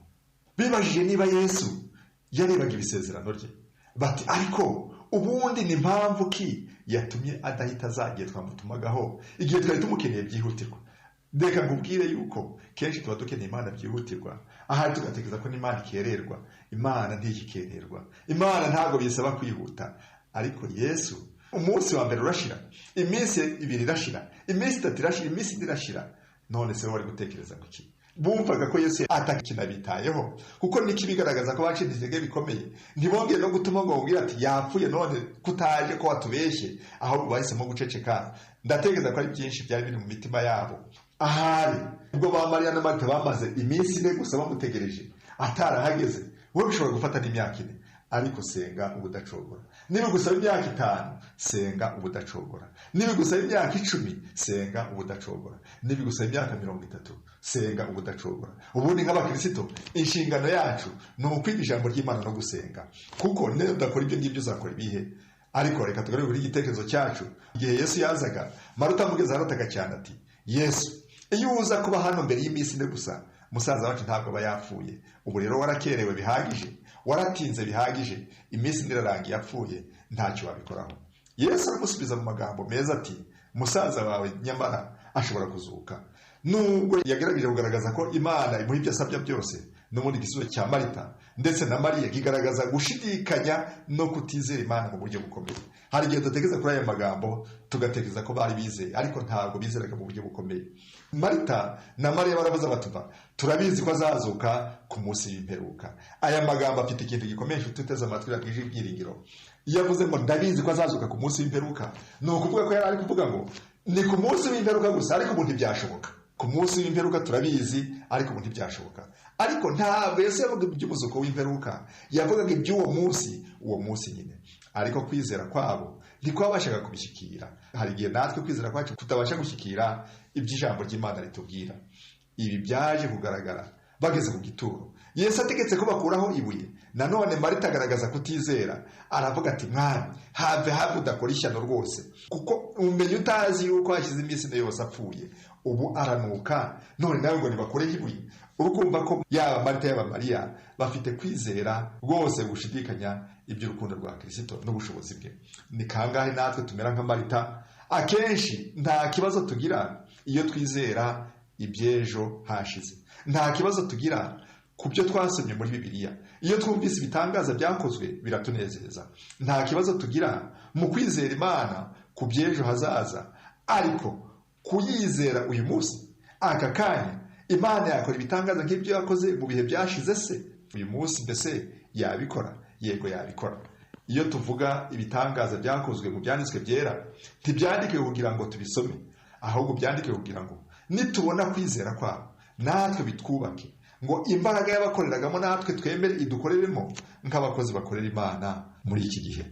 Bibajije niba Yesu yarebaga ibisezerano rye, bati ariko ubundi ni mpamvu ki yatumye adahita azagiye twamutumagaho igihe twari tumukeneye byihutirwa? Reka nkubwire yuko kenshi tuba dukeneye Imana byihutirwa, ahari tugatekereza ko n'Imana ikererwa. Imana ntikikererwa, Imana ntabwo bisaba kwihuta. Ariko Yesu umunsi wa mbere urashira, iminsi 2 irashira, iminsi 3 irashira, iminsi 4 irashira. None se wari gutekereza kuki? Bumvaga ko Yesu atakinabitayeho, kuko niki bigaragaza ko bacitse intege bikomeye. Ntibongeye no gutuma ngo bamubwire ati yapfuye none kutaje ko watubeshye, ahubwo bahisemo guceceka. Ndatekereza ko ari byinshi byari biri mu mitima yabo. Ahari ubwo ba Mariya na Marita bamaze iminsi 4 gusa bamutegereje atarahageze, wowe bishobora gufata n'imyaka 4, ariko senga ubudacogora. Niba gusaba imyaka 5, senga ubudacogora. Niba gusaba imyaka 10, senga ubudacogora. Niba gusaba imyaka 30, senga ubudacogora. Ubundi nk'abakristo inshingano yacu ni ukwiga ijambo ry'Imana no gusenga, kuko niba udakora ibyo ngibyo uzakora ibihe? Ariko reka tugarure kuri igitekerezo cyacu. Igihe Yesu yazaga, Maruta amugeze arataga cyane ati Yesu, iyo uza kuba hano mbere y'iminsi 4 gusa, musaza wacu ntabwo aba yapfuye. Ubu rero warakerewe bihagije, waratinze bihagije, iminsi 4 irarangiye yapfuye, ntacyo wabikoraho. Yesu aramusubiza mu magambo meza ati musaza wawe nyamara ashobora kuzuka. Nubwo yagerageje kugaragaza ko Imana imuha ibyo asabye byose, n'ubundi igisubizo cya Marita ndetse na Mariya kigaragaza gushidikanya no kutizera Imana mu buryo bukomeye. Hari igihe dutekereza kuri aya magambo tugatekereza ko bari bizeye, ariko ntabwo bizeraga mu buryo bukomeye. Marita na Mariya baravuze bati turabizi ko azazuka ku munsi w'imperuka. Aya magambo afite ikintu gikomeye, inshuti uteze amatwi radiyo Ibyiringiro. Iyo avuze ngo ndabizi ko azazuka ku munsi w'imperuka, ni ukuvuga ko yari ari kuvuga ngo Ni ku munsi w'imperuka gusa, ariko ubu ntibyashoboka. Ku munsi w'imperuka turabizi, ariko ubu ntibyashoboka. Ariko ntabwo Yesu yavuga iby'umuzuko w'imperuka, yavugaga iby'uwo munsi, uwo munsi nyine. Ariko kwizera kwabo ntikwabashaga kubishyikira. Hari igihe natwe kwizera kwacu kutabasha gushyikira iby'ijambo ry'Imana ritubwira. Ibi byaje kugaragara bageze ku gituro. Yesu ategetse ko bakuraho ibuye. Nanone Marita agaragaza kutizera, aravuga ati: "Mwami, have have udakora ishyano rwose, kuko umenya utazi yuko hashize iminsi ine yose apfuye, ubu aranuka, none nawe ngo nibakureho ibuye." Urukumva ko yaba Marita yaba Mariya bafite kwizera rwose gushidikanya iby'urukundo rwa Kirisito n'ubushobozi bwe. Ni kangahe natwe tumera nka Marita? Akenshi nta kibazo tugira iyo twizera iby'ejo hashize, nta kibazo tugira ku byo twasomye muri Bibiliya. Iyo twumvise ibitangaza byakozwe biratunezeza. Nta kibazo tugira mu kwizera Imana ku by'ejo hazaza, ariko kuyizera uyu munsi, aka kanya, Imana yakora ibitangaza nk'ibyo yakoze mu bihe byashize se uyu munsi mbese yabikora? Yego, yabikora. Iyo tuvuga ibitangaza byakozwe mu byanditswe byera, ntibyandikiwe kugira ngo tubisome, ahubwo byandikiwe kugira ngo nitubona kwizera kwabo natwe bitwubake, ngo imbaraga y'abakoreragamo natwe twemere idukoreremo nk'abakozi bakorera Imana muri iki gihe.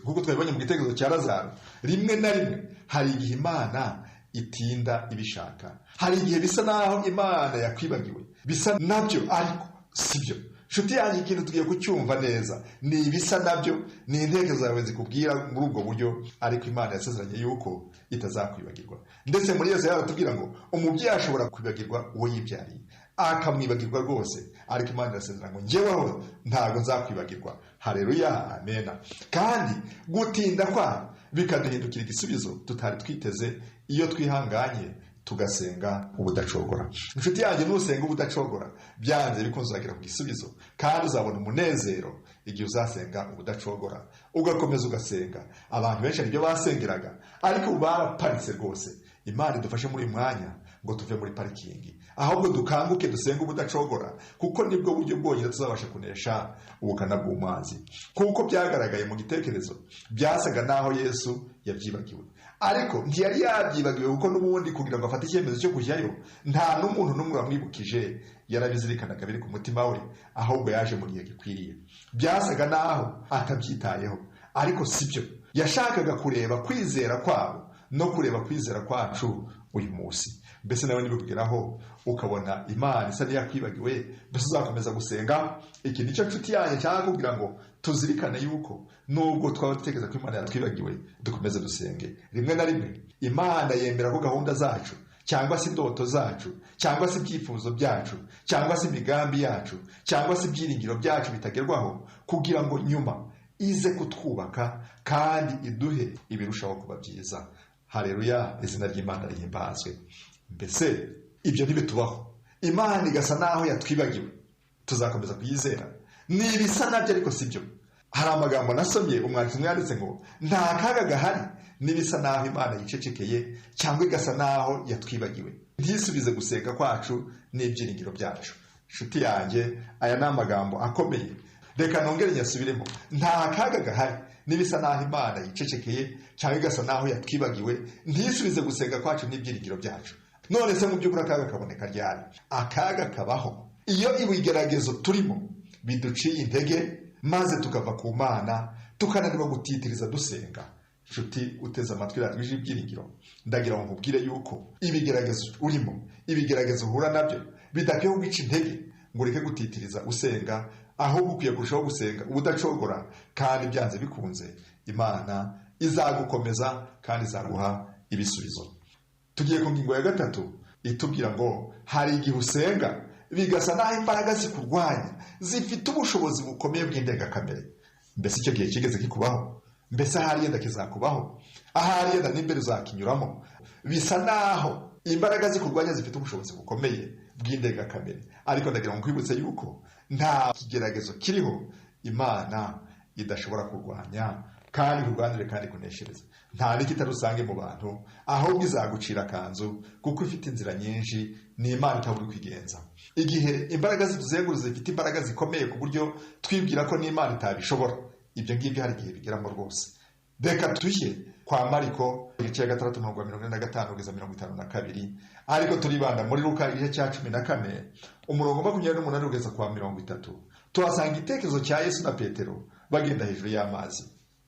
Nk'uko twabibonye mu gitekerezo cya Lazaro, rimwe na rimwe hari igihe Imana itinda ibishaka, hari igihe bisa naho Imana yakwibagiwe, bisa nabyo ariko si byo. Nshuti yanjye, ikintu tugiye kucyumva neza, ni ibisa nabyo, ni intekerezo zawe zikubwira muri ubwo buryo, ariko Imana yasezeranye yuko itazakwibagirwa. Ndetse muri Yesu yaratubwira ngo umubyeyi ashobora kwibagirwa uwo yibyariye, akamwibagirwa rwose, ariko Imana irasezerana ngo njyeweho ntabwo nzakwibagirwa. Hareruya, amena. Kandi gutinda kwayo bikaduhindukira igisubizo tutari twiteze iyo twihanganye tugasenga ubudacogora. Inshuti yanjye, nusenga ubudacogora, byanze bikunze uzagera ku gisubizo, kandi uzabona umunezero igihe uzasenga ubudacogora, ugakomeza ugasenga. Abantu benshi hari ibyo basengeraga, ariko ubu baraparitse rwose. Imana idufashe muri uyu mwanya ngo tuve muri parikingi, ahubwo dukanguke dusenge ubudacogora, kuko nibwo buryo bwonyine tuzabasha kunesha ubukana bw'umwanzi. Kuko byagaragaye mu gitekerezo, byasaga naho Yesu yabyibagiwe, ariko ntiyari yabyibagiwe, kuko n'ubundi kugira ngo afate icyemezo cyo kujyayo nta n'umuntu n'umwe wamwibukije, yarabizirikanaga biri ku mutima we, ahubwo yaje mu gihe gikwiriye. Byasaga naho atabyitayeho, ariko si byo. Yashakaga kureba kwizera kwabo no kureba kwizera kwacu uyu munsi. Mbese nawe nibikugeraho ukabona Imana isa n'iyakwibagiwe, mbese uzakomeza gusenga? Iki nicyo nshuti yanjye nshaka kugira ngo tuzirikane, yuko nubwo twaba dutekereza ko Imana yatwibagiwe, dukomeze dusenge. Rimwe na rimwe Imana yemera ko gahunda zacu, cyangwa se indoto zacu, cyangwa se ibyifuzo byacu, cyangwa se imigambi yacu, cyangwa se ibyiringiro byacu bitagerwaho, kugira ngo nyuma ize kutwubaka kandi iduhe ibirushaho kuba byiza. Hareruya, izina ry'Imana rihimbazwe. Mbese ibyo ntibitubaho, Imana igasa naho yatwibagiwe, tuzakomeza kuyizera? Ni ibisa nabyo, ariko si byo. Hari amagambo nasomye, umwanditsi umwe yanditse ngo nta kaga gahari n'ibisa naho Imana yicecekeye cyangwa igasa naho yatwibagiwe, ntisubize gusenga kwacu n'ibyiringiro byacu. Inshuti yanjye, aya ni amagambo akomeye, reka nongere nyasubiremo: nta kaga gahari n'ibisa naho Imana yicecekeye cyangwa igasa naho yatwibagiwe, ntisubize gusenga kwacu n'ibyiringiro byacu. None se mu by'ukuri akaga kaboneka ryari? Akaga kabaho iyo ibigeragezo turimo biduciye intege, maze tukava ku Mana, tukananirwa gutitiriza dusenga. Nshuti uteze amatwi radiyo Ibyiringiro, ndagira ngo nkubwire yuko ibigeragezo urimo, ibigeragezo uhura nabyo, bidakwiye kuguca intege ngo ureke gutitiriza usenga, ahubwo ukwiye kurushaho gusenga ubudacogora, kandi byanze bikunze Imana izagukomeza kandi izaguha ibisubizo. Tugiye ku ngingo ya gatatu itubwira ngo hari igihe usenga bigasa n'aho imbaraga zikurwanya zifite ubushobozi bukomeye bw'indengakamere. Mbese icyo gihe kigeze kikubaho? Mbese ahari yenda kizakubaho? Ahari yenda n'imbere uzakinyuramo? Bisa naho imbaraga zikurwanya zifite ubushobozi bukomeye bw'indengakamere, ariko ndagira ngo nkwibutse yuko nta kigeragezo kiriho Imana idashobora kurwanya kandi kurwanire kandi kuneshereza. Nta n'ikitari usange mu bantu, ahubwo izagucira akanzu kuko ifite inzira nyinshi. Ni Imana itabura kwigenza. Igihe imbaraga zituzengurutse zifite imbaraga zikomeye ku buryo twibwira ko n'Imana itabishobora, ibyo ngibyo hari igihe bigeramo rwose. Reka tujye kwa Mariko igice cya 6 umurongo wa 45 kugeza 52, ariko turibanda muri Luka igice cya 14 umurongo 28 kugeza kwa 30. Tuhasanga igitekerezo cya Yesu na Petero bagenda hejuru y'amazi.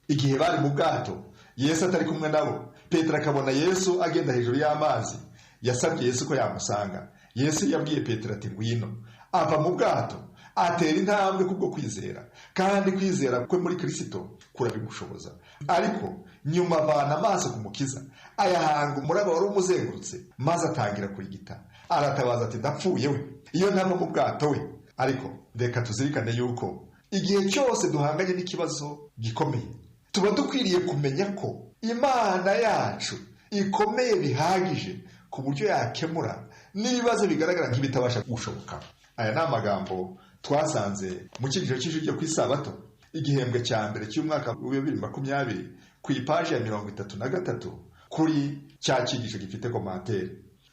Igihe bari mu bwato Yesu atari kumwe nabo, Petero akabona Yesu agenda hejuru y'amazi. Yasabye Yesu ko yamusanga. Yesu yabwiye Petero ati ngwino. Ava mu bwato atera intambwe kubwo kwizera, kandi kwizera kwe muri Kristo kurabigushoboza. Ariko nyuma avana amaso ku Mukiza, ayahanga umuraba wari umuzengurutse, maze atangira kurigita. Aratabaza ati ndapfuye we, iyo ntava mu bwato we. Ariko reka tuzirikane yuko igihe cyose duhanganye n'ikibazo gikomeye, tuba dukwiriye kumenya ko Imana yacu ikomeye bihagije ku buryo yakemura n'ibibazo bigaragara nk'ibitabasha gushoboka. Aya ni amagambo twasanze mu cyigisho cy'ijwi ryo ku Isabato, igihembwe cya mbere cy'umwaka wa 2020, ku ipaji ya 33 kuri cya cyigisho gifite komantere.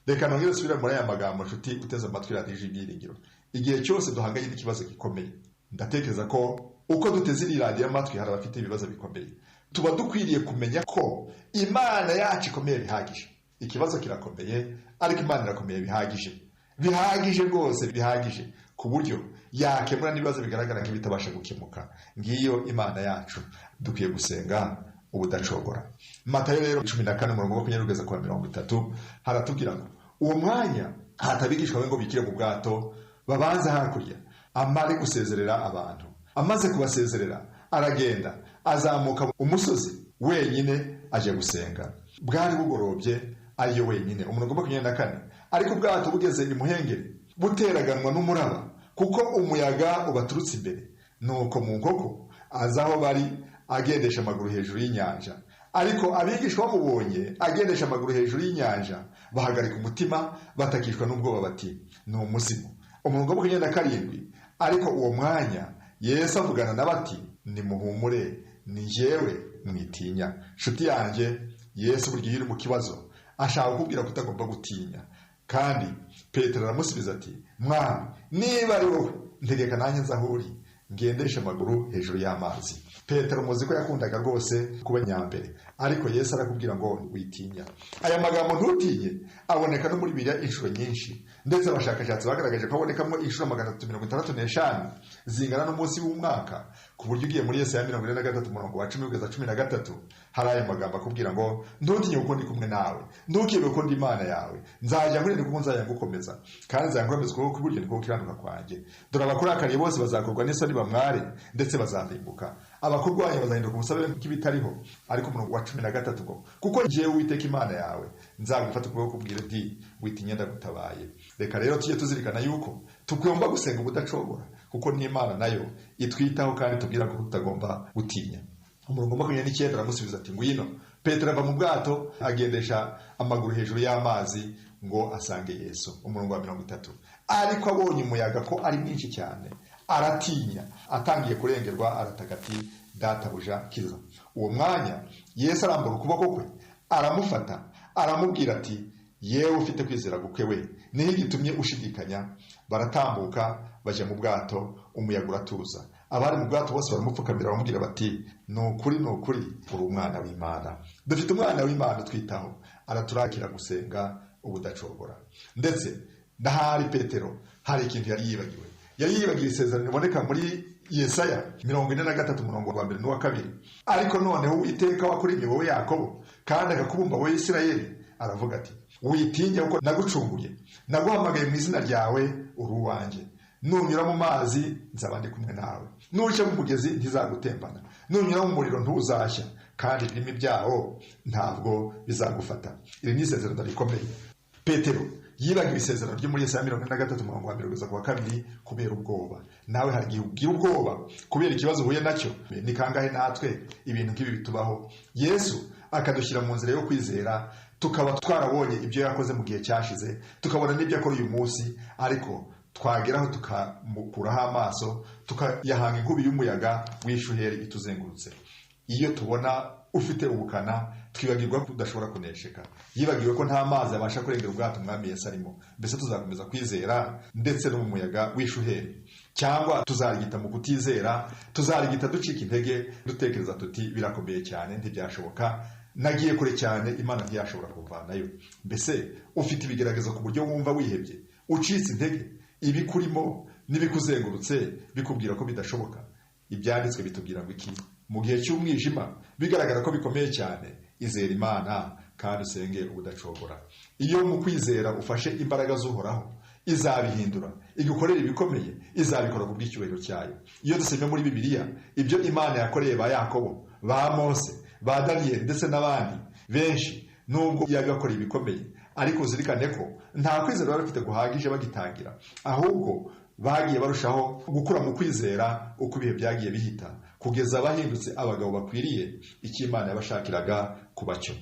Reka nongere nsubire muri aya magambo, nshuti uteze amatwi radiyo Ibyiringiro. Igihe cyose duhanganye n'ikibazo gikomeye, ndatekereza ko uko duteze iri radiyo amatwi hari abafite ibibazo bikomeye, tuba dukwiriye kumenya ko Imana yacu ikomeye bihagije. Ikibazo kirakomeye, ariko Imana irakomeye bihagije, bihagije rwose, bihagije ku buryo yakemura n'ibibazo bigaragara nk'ibitabasha gukemuka. Ngiyo Imana yacu, dukwiye gusenga ubudacogora. Matayo rero 14 umurongo 20 kugeza kwa 30 haratubwira ngo uwo mwanya hatabigishwa be ngo bikire mu bwato babanze hakurya, amare gusezerera abantu. Amaze kubasezerera aragenda azamuka umusozi wenyine aje gusenga. Bwari bugorobye ariyo wenyine. Umurongo 24, ariko ubwato bugeze imuhengeri buteraganwa n'umuraba, kuko umuyaga ubaturutse imbere. Nuko mu nkoko aza aho bari agendesha amaguru hejuru y'inyanja. Ariko abigishwa bamubonye agendesha amaguru hejuru y'inyanja bahagarika umutima, batakishwa n'ubwoba bati ni umuzimu. Umurongo 27, ariko uwo mwanya Yesu avugana na bati nimuhumure, ni jyewe, mwitinya. Nshuti yanjye, Yesu buri gihe uri mu kibazo ashaka kukubwira ko utagomba gutinya. Kandi Petero aramusubiza ati mwami, niba ari wowe ntegeka nanjye nze aho uri, ngendeshe amaguru hejuru y'amazi. Petero muzi ko yakundaga rwose kuba nyambere, ariko Yesu arakubwira ngo witinya. Aya magambo ntutinye aboneka no muri Bibiliya inshuro nyinshi, ndetse abashakashatsi bagaragaje ko abonekamo inshuro 365 zingana n'umunsi w'umwaka, ku buryo ugiye muri Yesaya 43 umurongo wa 10 kugeza 13 hari aya magambo akubwira ngo ntutinye kuko ndi kumwe nawe, ntukebe kuko ndi Imana yawe, nzajya nkurinda kuko nzajya ngukomeza, kandi nzajya ngukomeza ukuboko kw'iburyo niko gukiranuka kwanjye. Dore abakurakariye bose bazakorwa n'isoni bamware, ndetse bazarimbuka. Abakurwanya bazahinduka ubusabe bw'ibitariho. Ariko umurongo wa 13 ngo kuko njyewe Uwiteka Imana yawe nzagufata ukuboko kubwira nti witinya ndagutabaye. Reka rero tujye tuzirikana yuko tugomba gusenga ubudacogora, kuko n'Imana nayo itwitaho kandi tubwira ko tutagomba gutinya. Umurongo 29 aramusubiza ati ngwino. Petero ava mu bwato agendesha amaguru hejuru y'amazi ngo asange Yesu. Umurongo wa 30, ariko abonye umuyaga ko ari mwinshi cyane aratinya, atangiye kurengerwa arataka ati databuja kiza. Uwo mwanya Yesu arambura ukuboko kwe aramufata, aramubwira ati yewe ufite kwizera guke we, niho gitumye ushidikanya? Baratambuka bajya mu bwato, umuyaga uratuza. Abari mu bwato bose baramupfukamira baramubwira bati ni ukuri ni ukuri uri umwana w'Imana. Dufite umwana w'Imana utwitaho, araturakira gusenga ubudacogora. Ndetse n'ahari Petero hari ikintu yari yibagiwe. Yari yibagiwe isezerano riboneka muri Yesaya 43 umurongo wa 1 n'uwa 2. Ariko noneho Uwiteka wakuremye wowe Yakobo, kandi akakubumba wowe Isirayeli, aravuga ati witinya kuko nagucunguye, naguhamagaye mu izina ryawe, uri uwanjye. Nunyura mu mazi nzaba ndi kumwe nawe, nuca mu mugezi ntizagutembana, nunyura mu muriro ntuzashya, kandi ibirimi byawo ntabwo bizagufata. Iri ni isezerano rikomeye. Petero yibagiwe isezerano ryo muri Yesaya 43 umurongo wa 1 kugeza ku wa 2 kubera ubwoba. Nawe hari igihe ugira ubwoba kubera ikibazo uhuye nacyo. Ni kangahe natwe ibintu nk'ibi bitubaho? Yesu akadushyira mu nzira yo kwizera, tukaba twarabonye ibyo yakoze mu gihe cyashize, tukabona n'ibyo akora uyu munsi, ariko twageraho tukamukuraho amaso, tukayahanga inkubi y'umuyaga w'ishuheri ituzengurutse. Iyo tubona ufite ubukana twibagirwa ko udashobora kunesheka. Yibagiwe ko nta mazi abasha kurengera ubwato umwami Yesu arimo. Mbese tuzakomeza kwizera ndetse no mu muyaga w'ishuheri, cyangwa tuzarigita mu kutizera, tuzarigita ducika intege, dutekereza tuti birakomeye cyane ntibyashoboka. Nagiye kure cyane, Imana ntiyashobora kuvanayo. Mbese ufite ibigeragezo ku buryo wumva wihebye, ucitse intege, ibikurimo n'ibikuzengurutse bikubwira ko bidashoboka? Ibyanditswe bitubwira ngo iki? Mu gihe cy'umwijima bigaragara ko bikomeye cyane, izera Imana kandi usenge ubudacogora. Iyo mu kwizera ufashe imbaraga z'Uhoraho, izabihindura, igukorera ibikomeye, izabikora ku bw'icyubahiro cyayo. Iyo dusomye muri Bibiliya ibyo Imana yakoreye ba Yakobo, ba Mose, ba Daniyeli ndetse n'abandi benshi, nubwo yabibakoreye ibikomeye, ariko uzirikane ko nta kwizera bari bafite guhagije bagitangira, ahubwo bagiye barushaho gukura mu kwizera uko ibihe byagiye bihita, kugeza bahindutse abagabo bakwiriye icyo Imana yabashakiraga kuba cyo.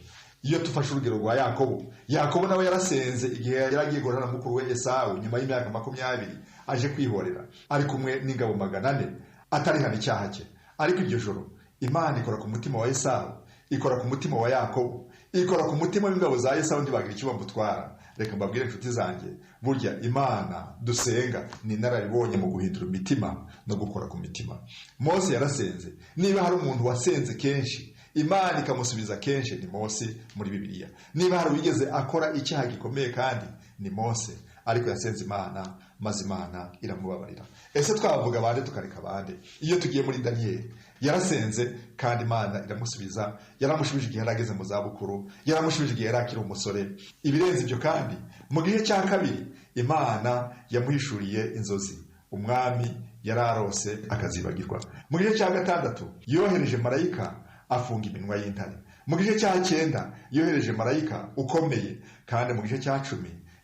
Iyo tufashe urugero rwa Yakobo, Yakobo nawe yarasenze igihe yari agiye guhura na mukuru we Esawu nyuma y'imyaka 20 aje kwihorera, ari kumwe n'ingabo 400, atarihana icyaha cye. Ariko iryo joro Imana ikora ku mutima wa Esawu, ikora ku mutima wa Yakobo, ikora ku mutima w'ingabo za Esawu, ntibagira icyo bamutwara. Reka mbabwire inshuti zanjye, burya Imana dusenga ni inararibonye mu guhindura imitima no gukora ku mitima. Mose yarasenze. Niba hari umuntu wasenze kenshi Imana ikamusubiza kenshi, ni Mose muri Bibiliya. Niba hari uwigeze akora icyaha gikomeye kandi, ni Mose, ariko yasenze Imana maze Imana iramubabarira. Ese twavuga abandi tukareka abandi? Iyo tugiye muri Daniyeli, yarasenze kandi Imana iramusubiza. Yaramushubije igihe yari ageze mu zabukuru, yaramushubije igihe yari akiri umusore. Ibirenze ibyo kandi, mu gihe cya kabiri Imana yamuhishuriye inzozi umwami yari arose akazibagirwa. Mu gice cya 6 yohereje marayika afunga iminwa y'intare. Mu gice cya 9 yohereje marayika ukomeye, kandi mu gice cya 10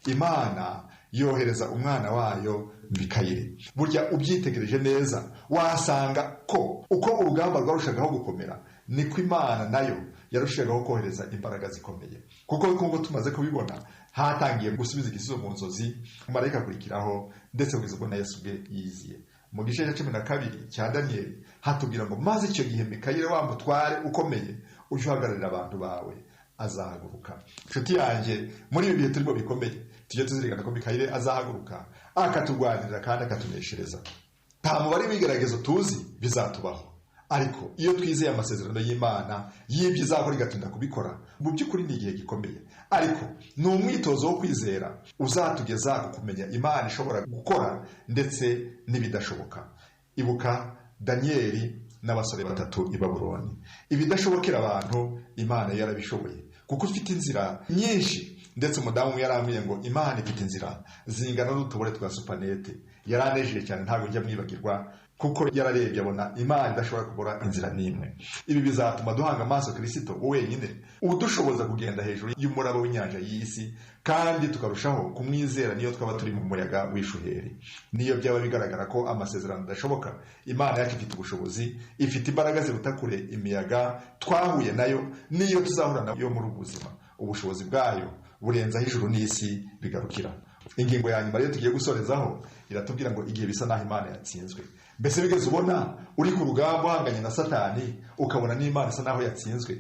Imana yohereza umwana wayo Mikayeli. Burya ubyitegereje neza wasanga ko uko urugamba rwarushagaho gukomera, niko Imana nayo yarushagaho kohereza imbaraga zikomeye, kuko nk'uko tumaze kubibona hatangiye gusubiza igisubizo mu nzozi, marayika akurikiraho, ndetse kugeza ubwo na Yesu ubwe yiziye. Mu gice cya 12 cya Daniyeli hatubwira ngo maze icyo gihe Mikayeli wa mutware ukomeye uje uhagararira abantu bawe azahaguruka. Inshuti yanjye, muri ibi bihe turimo bikomeye, tujye tuzirikana ko Mikayeli azahaguruka akaturwanirira kandi akatuneshereza. Nta mubare w'ibigeragezo tuzi bizatubaho, ariko iyo twizeye amasezerano y'Imana y'ibyo izakora igatinda kubikora, mu by'ukuri ni igihe gikomeye, ariko ni umwitozo wo kwizera uzatugeza ku kumenya Imana ishobora gukora ndetse n'ibidashoboka. Ibuka Daniyeli n'abasore 3 i Babuloni. Ibidashobokera abantu Imana yarabishoboye, kuko ifite inzira nyinshi. Ndetse umudamu umwe yarambwiye ngo Imana ifite inzira zingana n'utubore twa supanete. Yaranejeje cyane, ntabwo njya mwibagirwa, kuko yararebye abona Imana idashobora kubura inzira n'imwe. Ibi bizatuma duhanga amaso Kristo wenyine udushoboza kugenda hejuru y'umuraba w'inyanja y'isi, kandi tukarushaho kumwizera niyo twaba turi mu muyaga w'ishuheri. Niyo byaba bigaragara ko amasezerano adashoboka, Imana yacu ifite ubushobozi, ifite imbaraga ziruta kure imiyaga twahuye nayo niyo tuzahura nayo muri ubu buzima. Ubushobozi bwayo burenzaho ijuru n'isi bigarukira. Ingingo ya nyuma rero tugiye gusorezaho iratubwira ngo igihe bisa naho Imana yatsinzwe. Mbese bigeze ubona uri ku rugamba uhanganye na Satani, ukabona n'Imana isa naho yatsinzwe?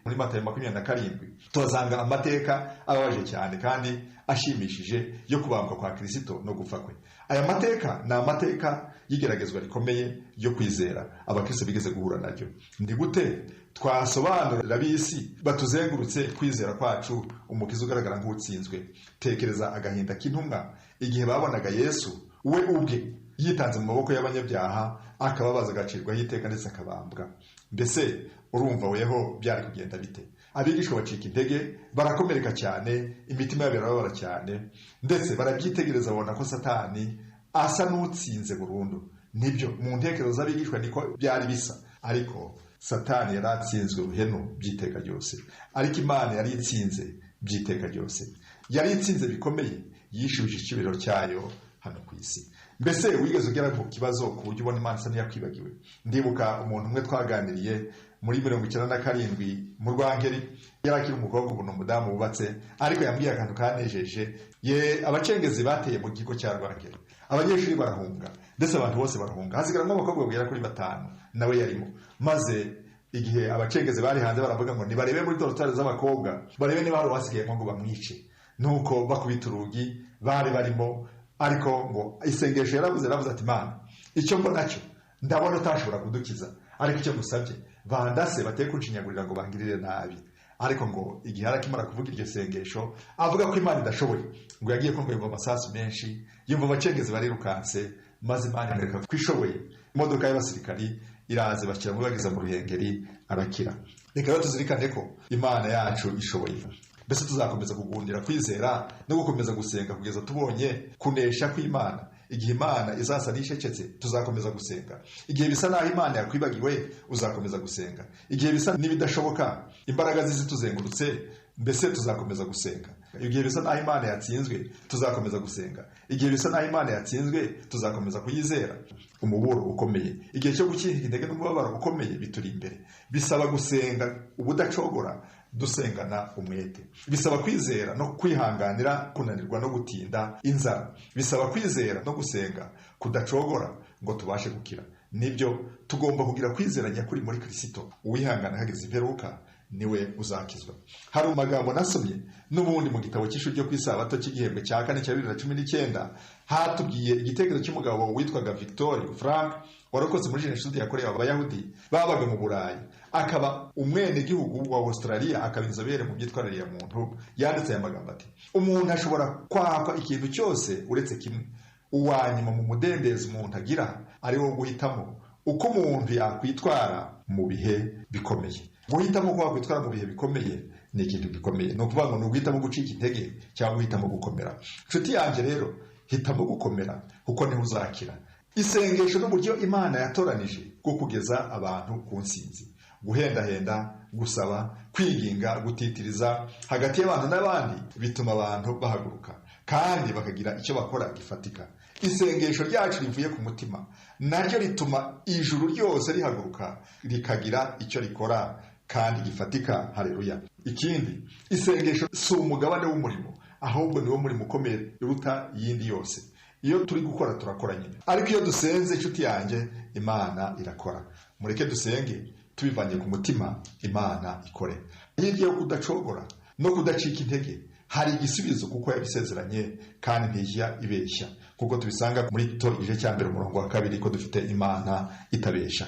Muri Matayo 27 tuhasanga amateka ababaje cyane kandi ashimishije yo kubambwa kwa Kristo no gupfa kwe. Aya mateka ni amateka y'igeragezwa rikomeye ryo kwizera abakristo bigeze guhura naryo. Ni gute twasobanurira ab'isi batuzengurutse kwizera kwacu umukiza ugaragara nk'utsinzwe? Tekereza agahinda k'intumwa igihe babonaga Yesu we ubwe yitanze mu maboko y'abanyabyaha, akababaza, agacirwaho iteka ndetse akabambwa. Mbese urumva weho byari kugenda bite? Abigishwa bacika intege, barakomereka cyane, imitima yabo irababara cyane, ndetse barabyitegereza babona ko Satani asa n'utsinze burundu. Nibyo, mu ntekerezo z'abigishwa niko byari bisa, ariko Satani yari atsinzwe ruhenu by'iteka ryose, ariko Imana yari itsinze by'iteka ryose. Yari itsinze bikomeye, yishubije icyubahiro cyayo hano ku isi. Mbese wigeze ugera ku kibazo ku buryo ubona Imana isa n'iyakwibagiwe? Ndibuka umuntu umwe twaganiriye muri 97 mu Rwankeri, yari akiri umukobwa, ubu ni umudamu wubatse, ariko yambwiye akantu kanejeje. Ye, abacengezi bateye mu kigo cya Rwankeri, abanyeshuri barahunga, ndetse abantu bose barahunga, hasigaramwo abakobwa bagera kuri 5, nawe yarimo. Maze igihe abacengezi bari hanze baravuga ngo nibarebe muri dorotwari z'abakobwa, barebe niba hari uwasigayemo ngo bamwice. Nuko bakubita urugi bari barimo, ariko ngo isengesho yaravuze ati Mana, icyo mbona cyo ndabona utashobora kudukiza, ariko icyo ngusabye bandase bateye kunshinyagurira ngo bangirire nabi. Ariko ngo igihe arakimara kuvuga iryo sengesho avuga ko Imana idashoboye, ngo yagiye kumva yumva amasasu menshi, yumva abacengezi barirukanse, maze Imana imwereka ko ishoboye. Imodoka y'abasirikari iraza bashyira bageza mu Ruhengeri, arakira. Reka rero tuzirikane ko Imana yacu ishoboye. Mbese tuzakomeza kugundira kwizera no gukomeza gusenga kugeza tubonye kunesha kw'Imana. Igihe Imana izasa n'ishecetse tuzakomeza gusenga. Igihe bisa naho Imana yakwibagiwe uzakomeza gusenga. Igihe bisa n'ibidashoboka, imbaraga zituzengurutse, mbese tuzakomeza gusenga. Igihe bisa naho Imana yatsinzwe tuzakomeza gusenga. Igihe bisa naho Imana yatsinzwe tuzakomeza kuyizera. Umuburo ukomeye, igihe cyo gukinga intege n'umubabaro ukomeye bituri imbere. Bisaba gusenga ubudacogora, dusengana umwete. Bisaba kwizera no kwihanganira kunanirwa no gutinda inzara. Bisaba kwizera no gusenga kudacogora ngo tubashe gukira. Nibyo, tugomba kugira kwizera nyakuri muri Kristo. Uwihangana hageze imperuka niwe uzakizwa. Hari amagambo nasomye n'ubundi mu gitabo cy'ishuri ryo kw'isabato cy'igihembwe cya 4 cya 2019, hatubwiye igitekerezo cy'umugabo witwaga Victor Frank warokotse muri jenoside yakorewe Abayahudi babaga mu Burayi, akaba umwenegihugu wa Australia, akaba inzobere mu myitwarire ya muntu. Yanditse aya magambo ati: umuntu ashobora kwakwa ikintu cyose uretse kimwe, uwanyuma mu mudendezo umuntu agira ari wo guhitamo uko umuntu yakwitwara mu bihe bikomeye. Guhitamo uko wakwitwara mu bihe bikomeye ni ikintu gikomeye. Ni ukuvuga ngo ni uguhitamo gucika intege cyangwa guhitamo gukomera. Inshuti yanjye rero, hitamo gukomera kuko niho uzakira. Isengesho n'uburyo Imana yatoranije bwo kugeza abantu ku nsinzi. Guhendahenda, gusaba, kwinginga, gutitiriza hagati y'abantu n'abandi bituma abantu bahaguruka kandi bakagira icyo bakora gifatika. Isengesho ryacu rivuye ku mutima naryo rituma ijuru ryose rihaguruka rikagira icyo rikora kandi gifatika. Haleluya. Ikindi, isengesho si umugabane w'umurimo, ahubwo niwo murimo ukomeye uruta iyindi yose. Iyo turi gukora turakora nyine, ariko iyo dusenze, inshuti yanjye, Imana irakora. Mureke dusenge tubivanye ku mutima, Imana ikore. Hirya yo kudacogora no kudacika intege hari igisubizo, kuko yabisezeranye kandi ntijya ibeshya, kuko tubisanga muri Tito igice cya 1 umurongo wa 2 ko dufite Imana itabeshya.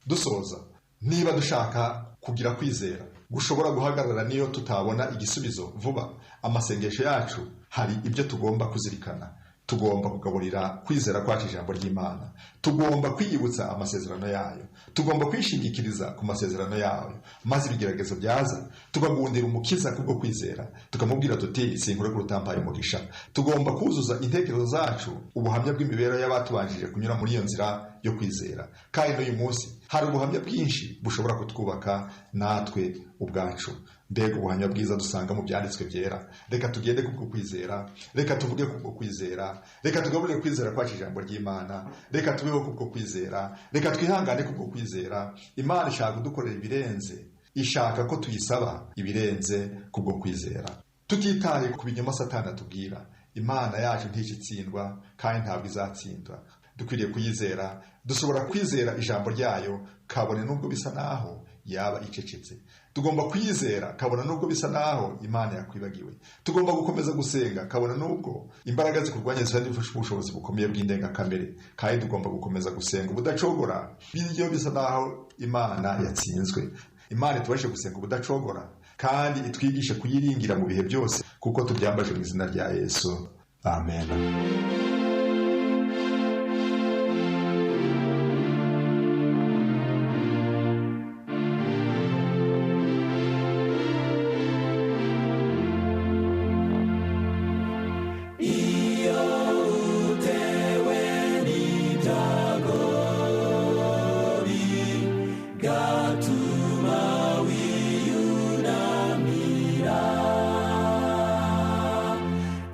Dusoza, niba dushaka kugira kwizera gushobora guhagarara niyo tutabona igisubizo vuba, amasengesho yacu hari ibyo tugomba kuzirikana. Tugomba kugaburira kwizera kwacu ijambo ry'Imana. Tugomba kwiyibutsa amasezerano yayo. Tugomba kwishingikiriza ku masezerano yayo, maze ibigeragezo byaza tukagundira Umukiza kubwo kwizera, tukamubwira tuti sinkure ko utampaye umugisha. Tugomba kuzuza intekerezo zacu ubuhamya bw'imibereho y'abatubanjije kunyura muri iyo nzira yo kwizera. Kandi n'uyu munsi hari ubuhamya bwinshi bushobora kutwubaka natwe ubwacu. Mbega ubuhamya bwiza dusanga mu byanditswe byera. Reka tugende kubwo kwizera, reka tuvuge kubwo kwizera, reka tugaburire kwizera kwacu ijambo ry'Imana, reka tubeho kubwo kwizera, reka twihangane kubwo kwizera. Imana ishaka kudukorera ibirenze, ishaka ko tuyisaba ibirenze kubwo kwizera. Tutitaye ku binyoma Satani atubwira, Imana yacu nticitsindwa kandi ntabwo izatsindwa. Dukwiriye kuyizera. Dushobora kwizera ijambo ryayo kabone nubwo bisa naho yaba icecetse. Tugomba kwizera kabone nubwo bisa naho Imana yakwibagiwe. Tugomba gukomeza gusenga kabone nubwo imbaraga zikurwanya zifite ubushobozi bukomeye bw'indengakamere. Kandi tugomba gukomeza gusenga ubudacogora iyo bisa naho Imana yatsinzwe. Imana itubashe gusenga ubudacogora kandi itwigishe kuyiringira mu bihe byose, kuko tubyambaje mu izina rya Yesu. Amen.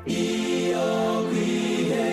Iyo kwihe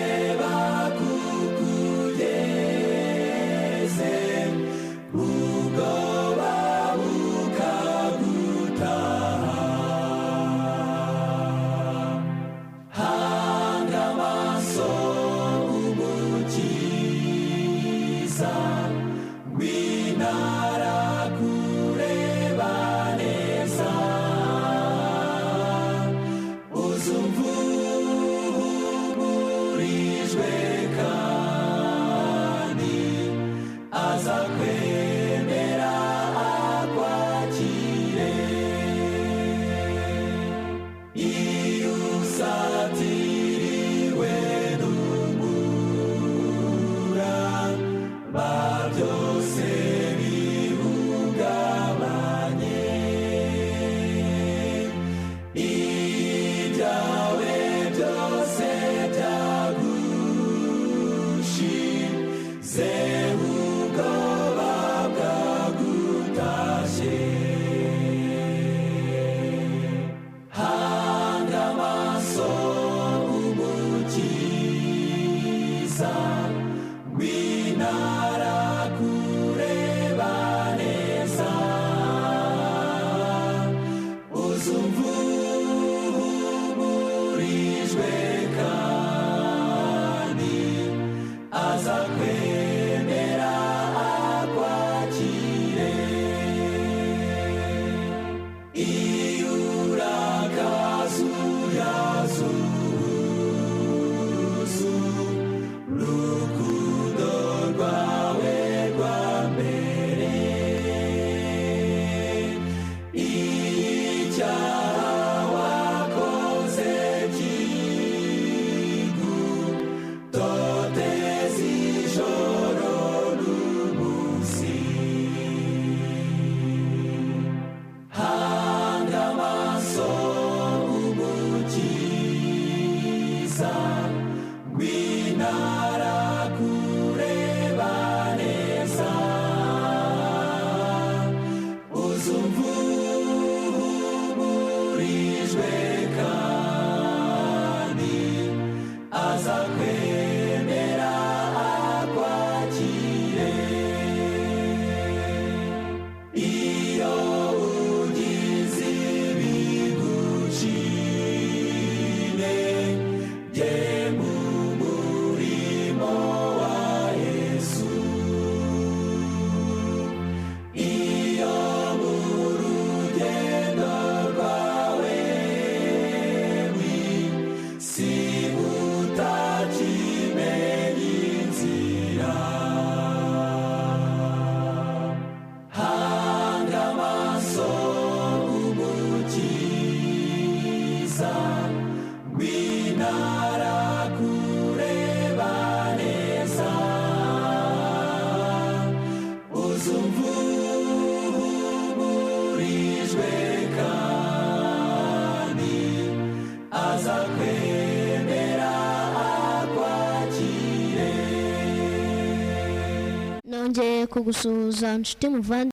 Nongeye kugusuhuza nshuti muvandimwe.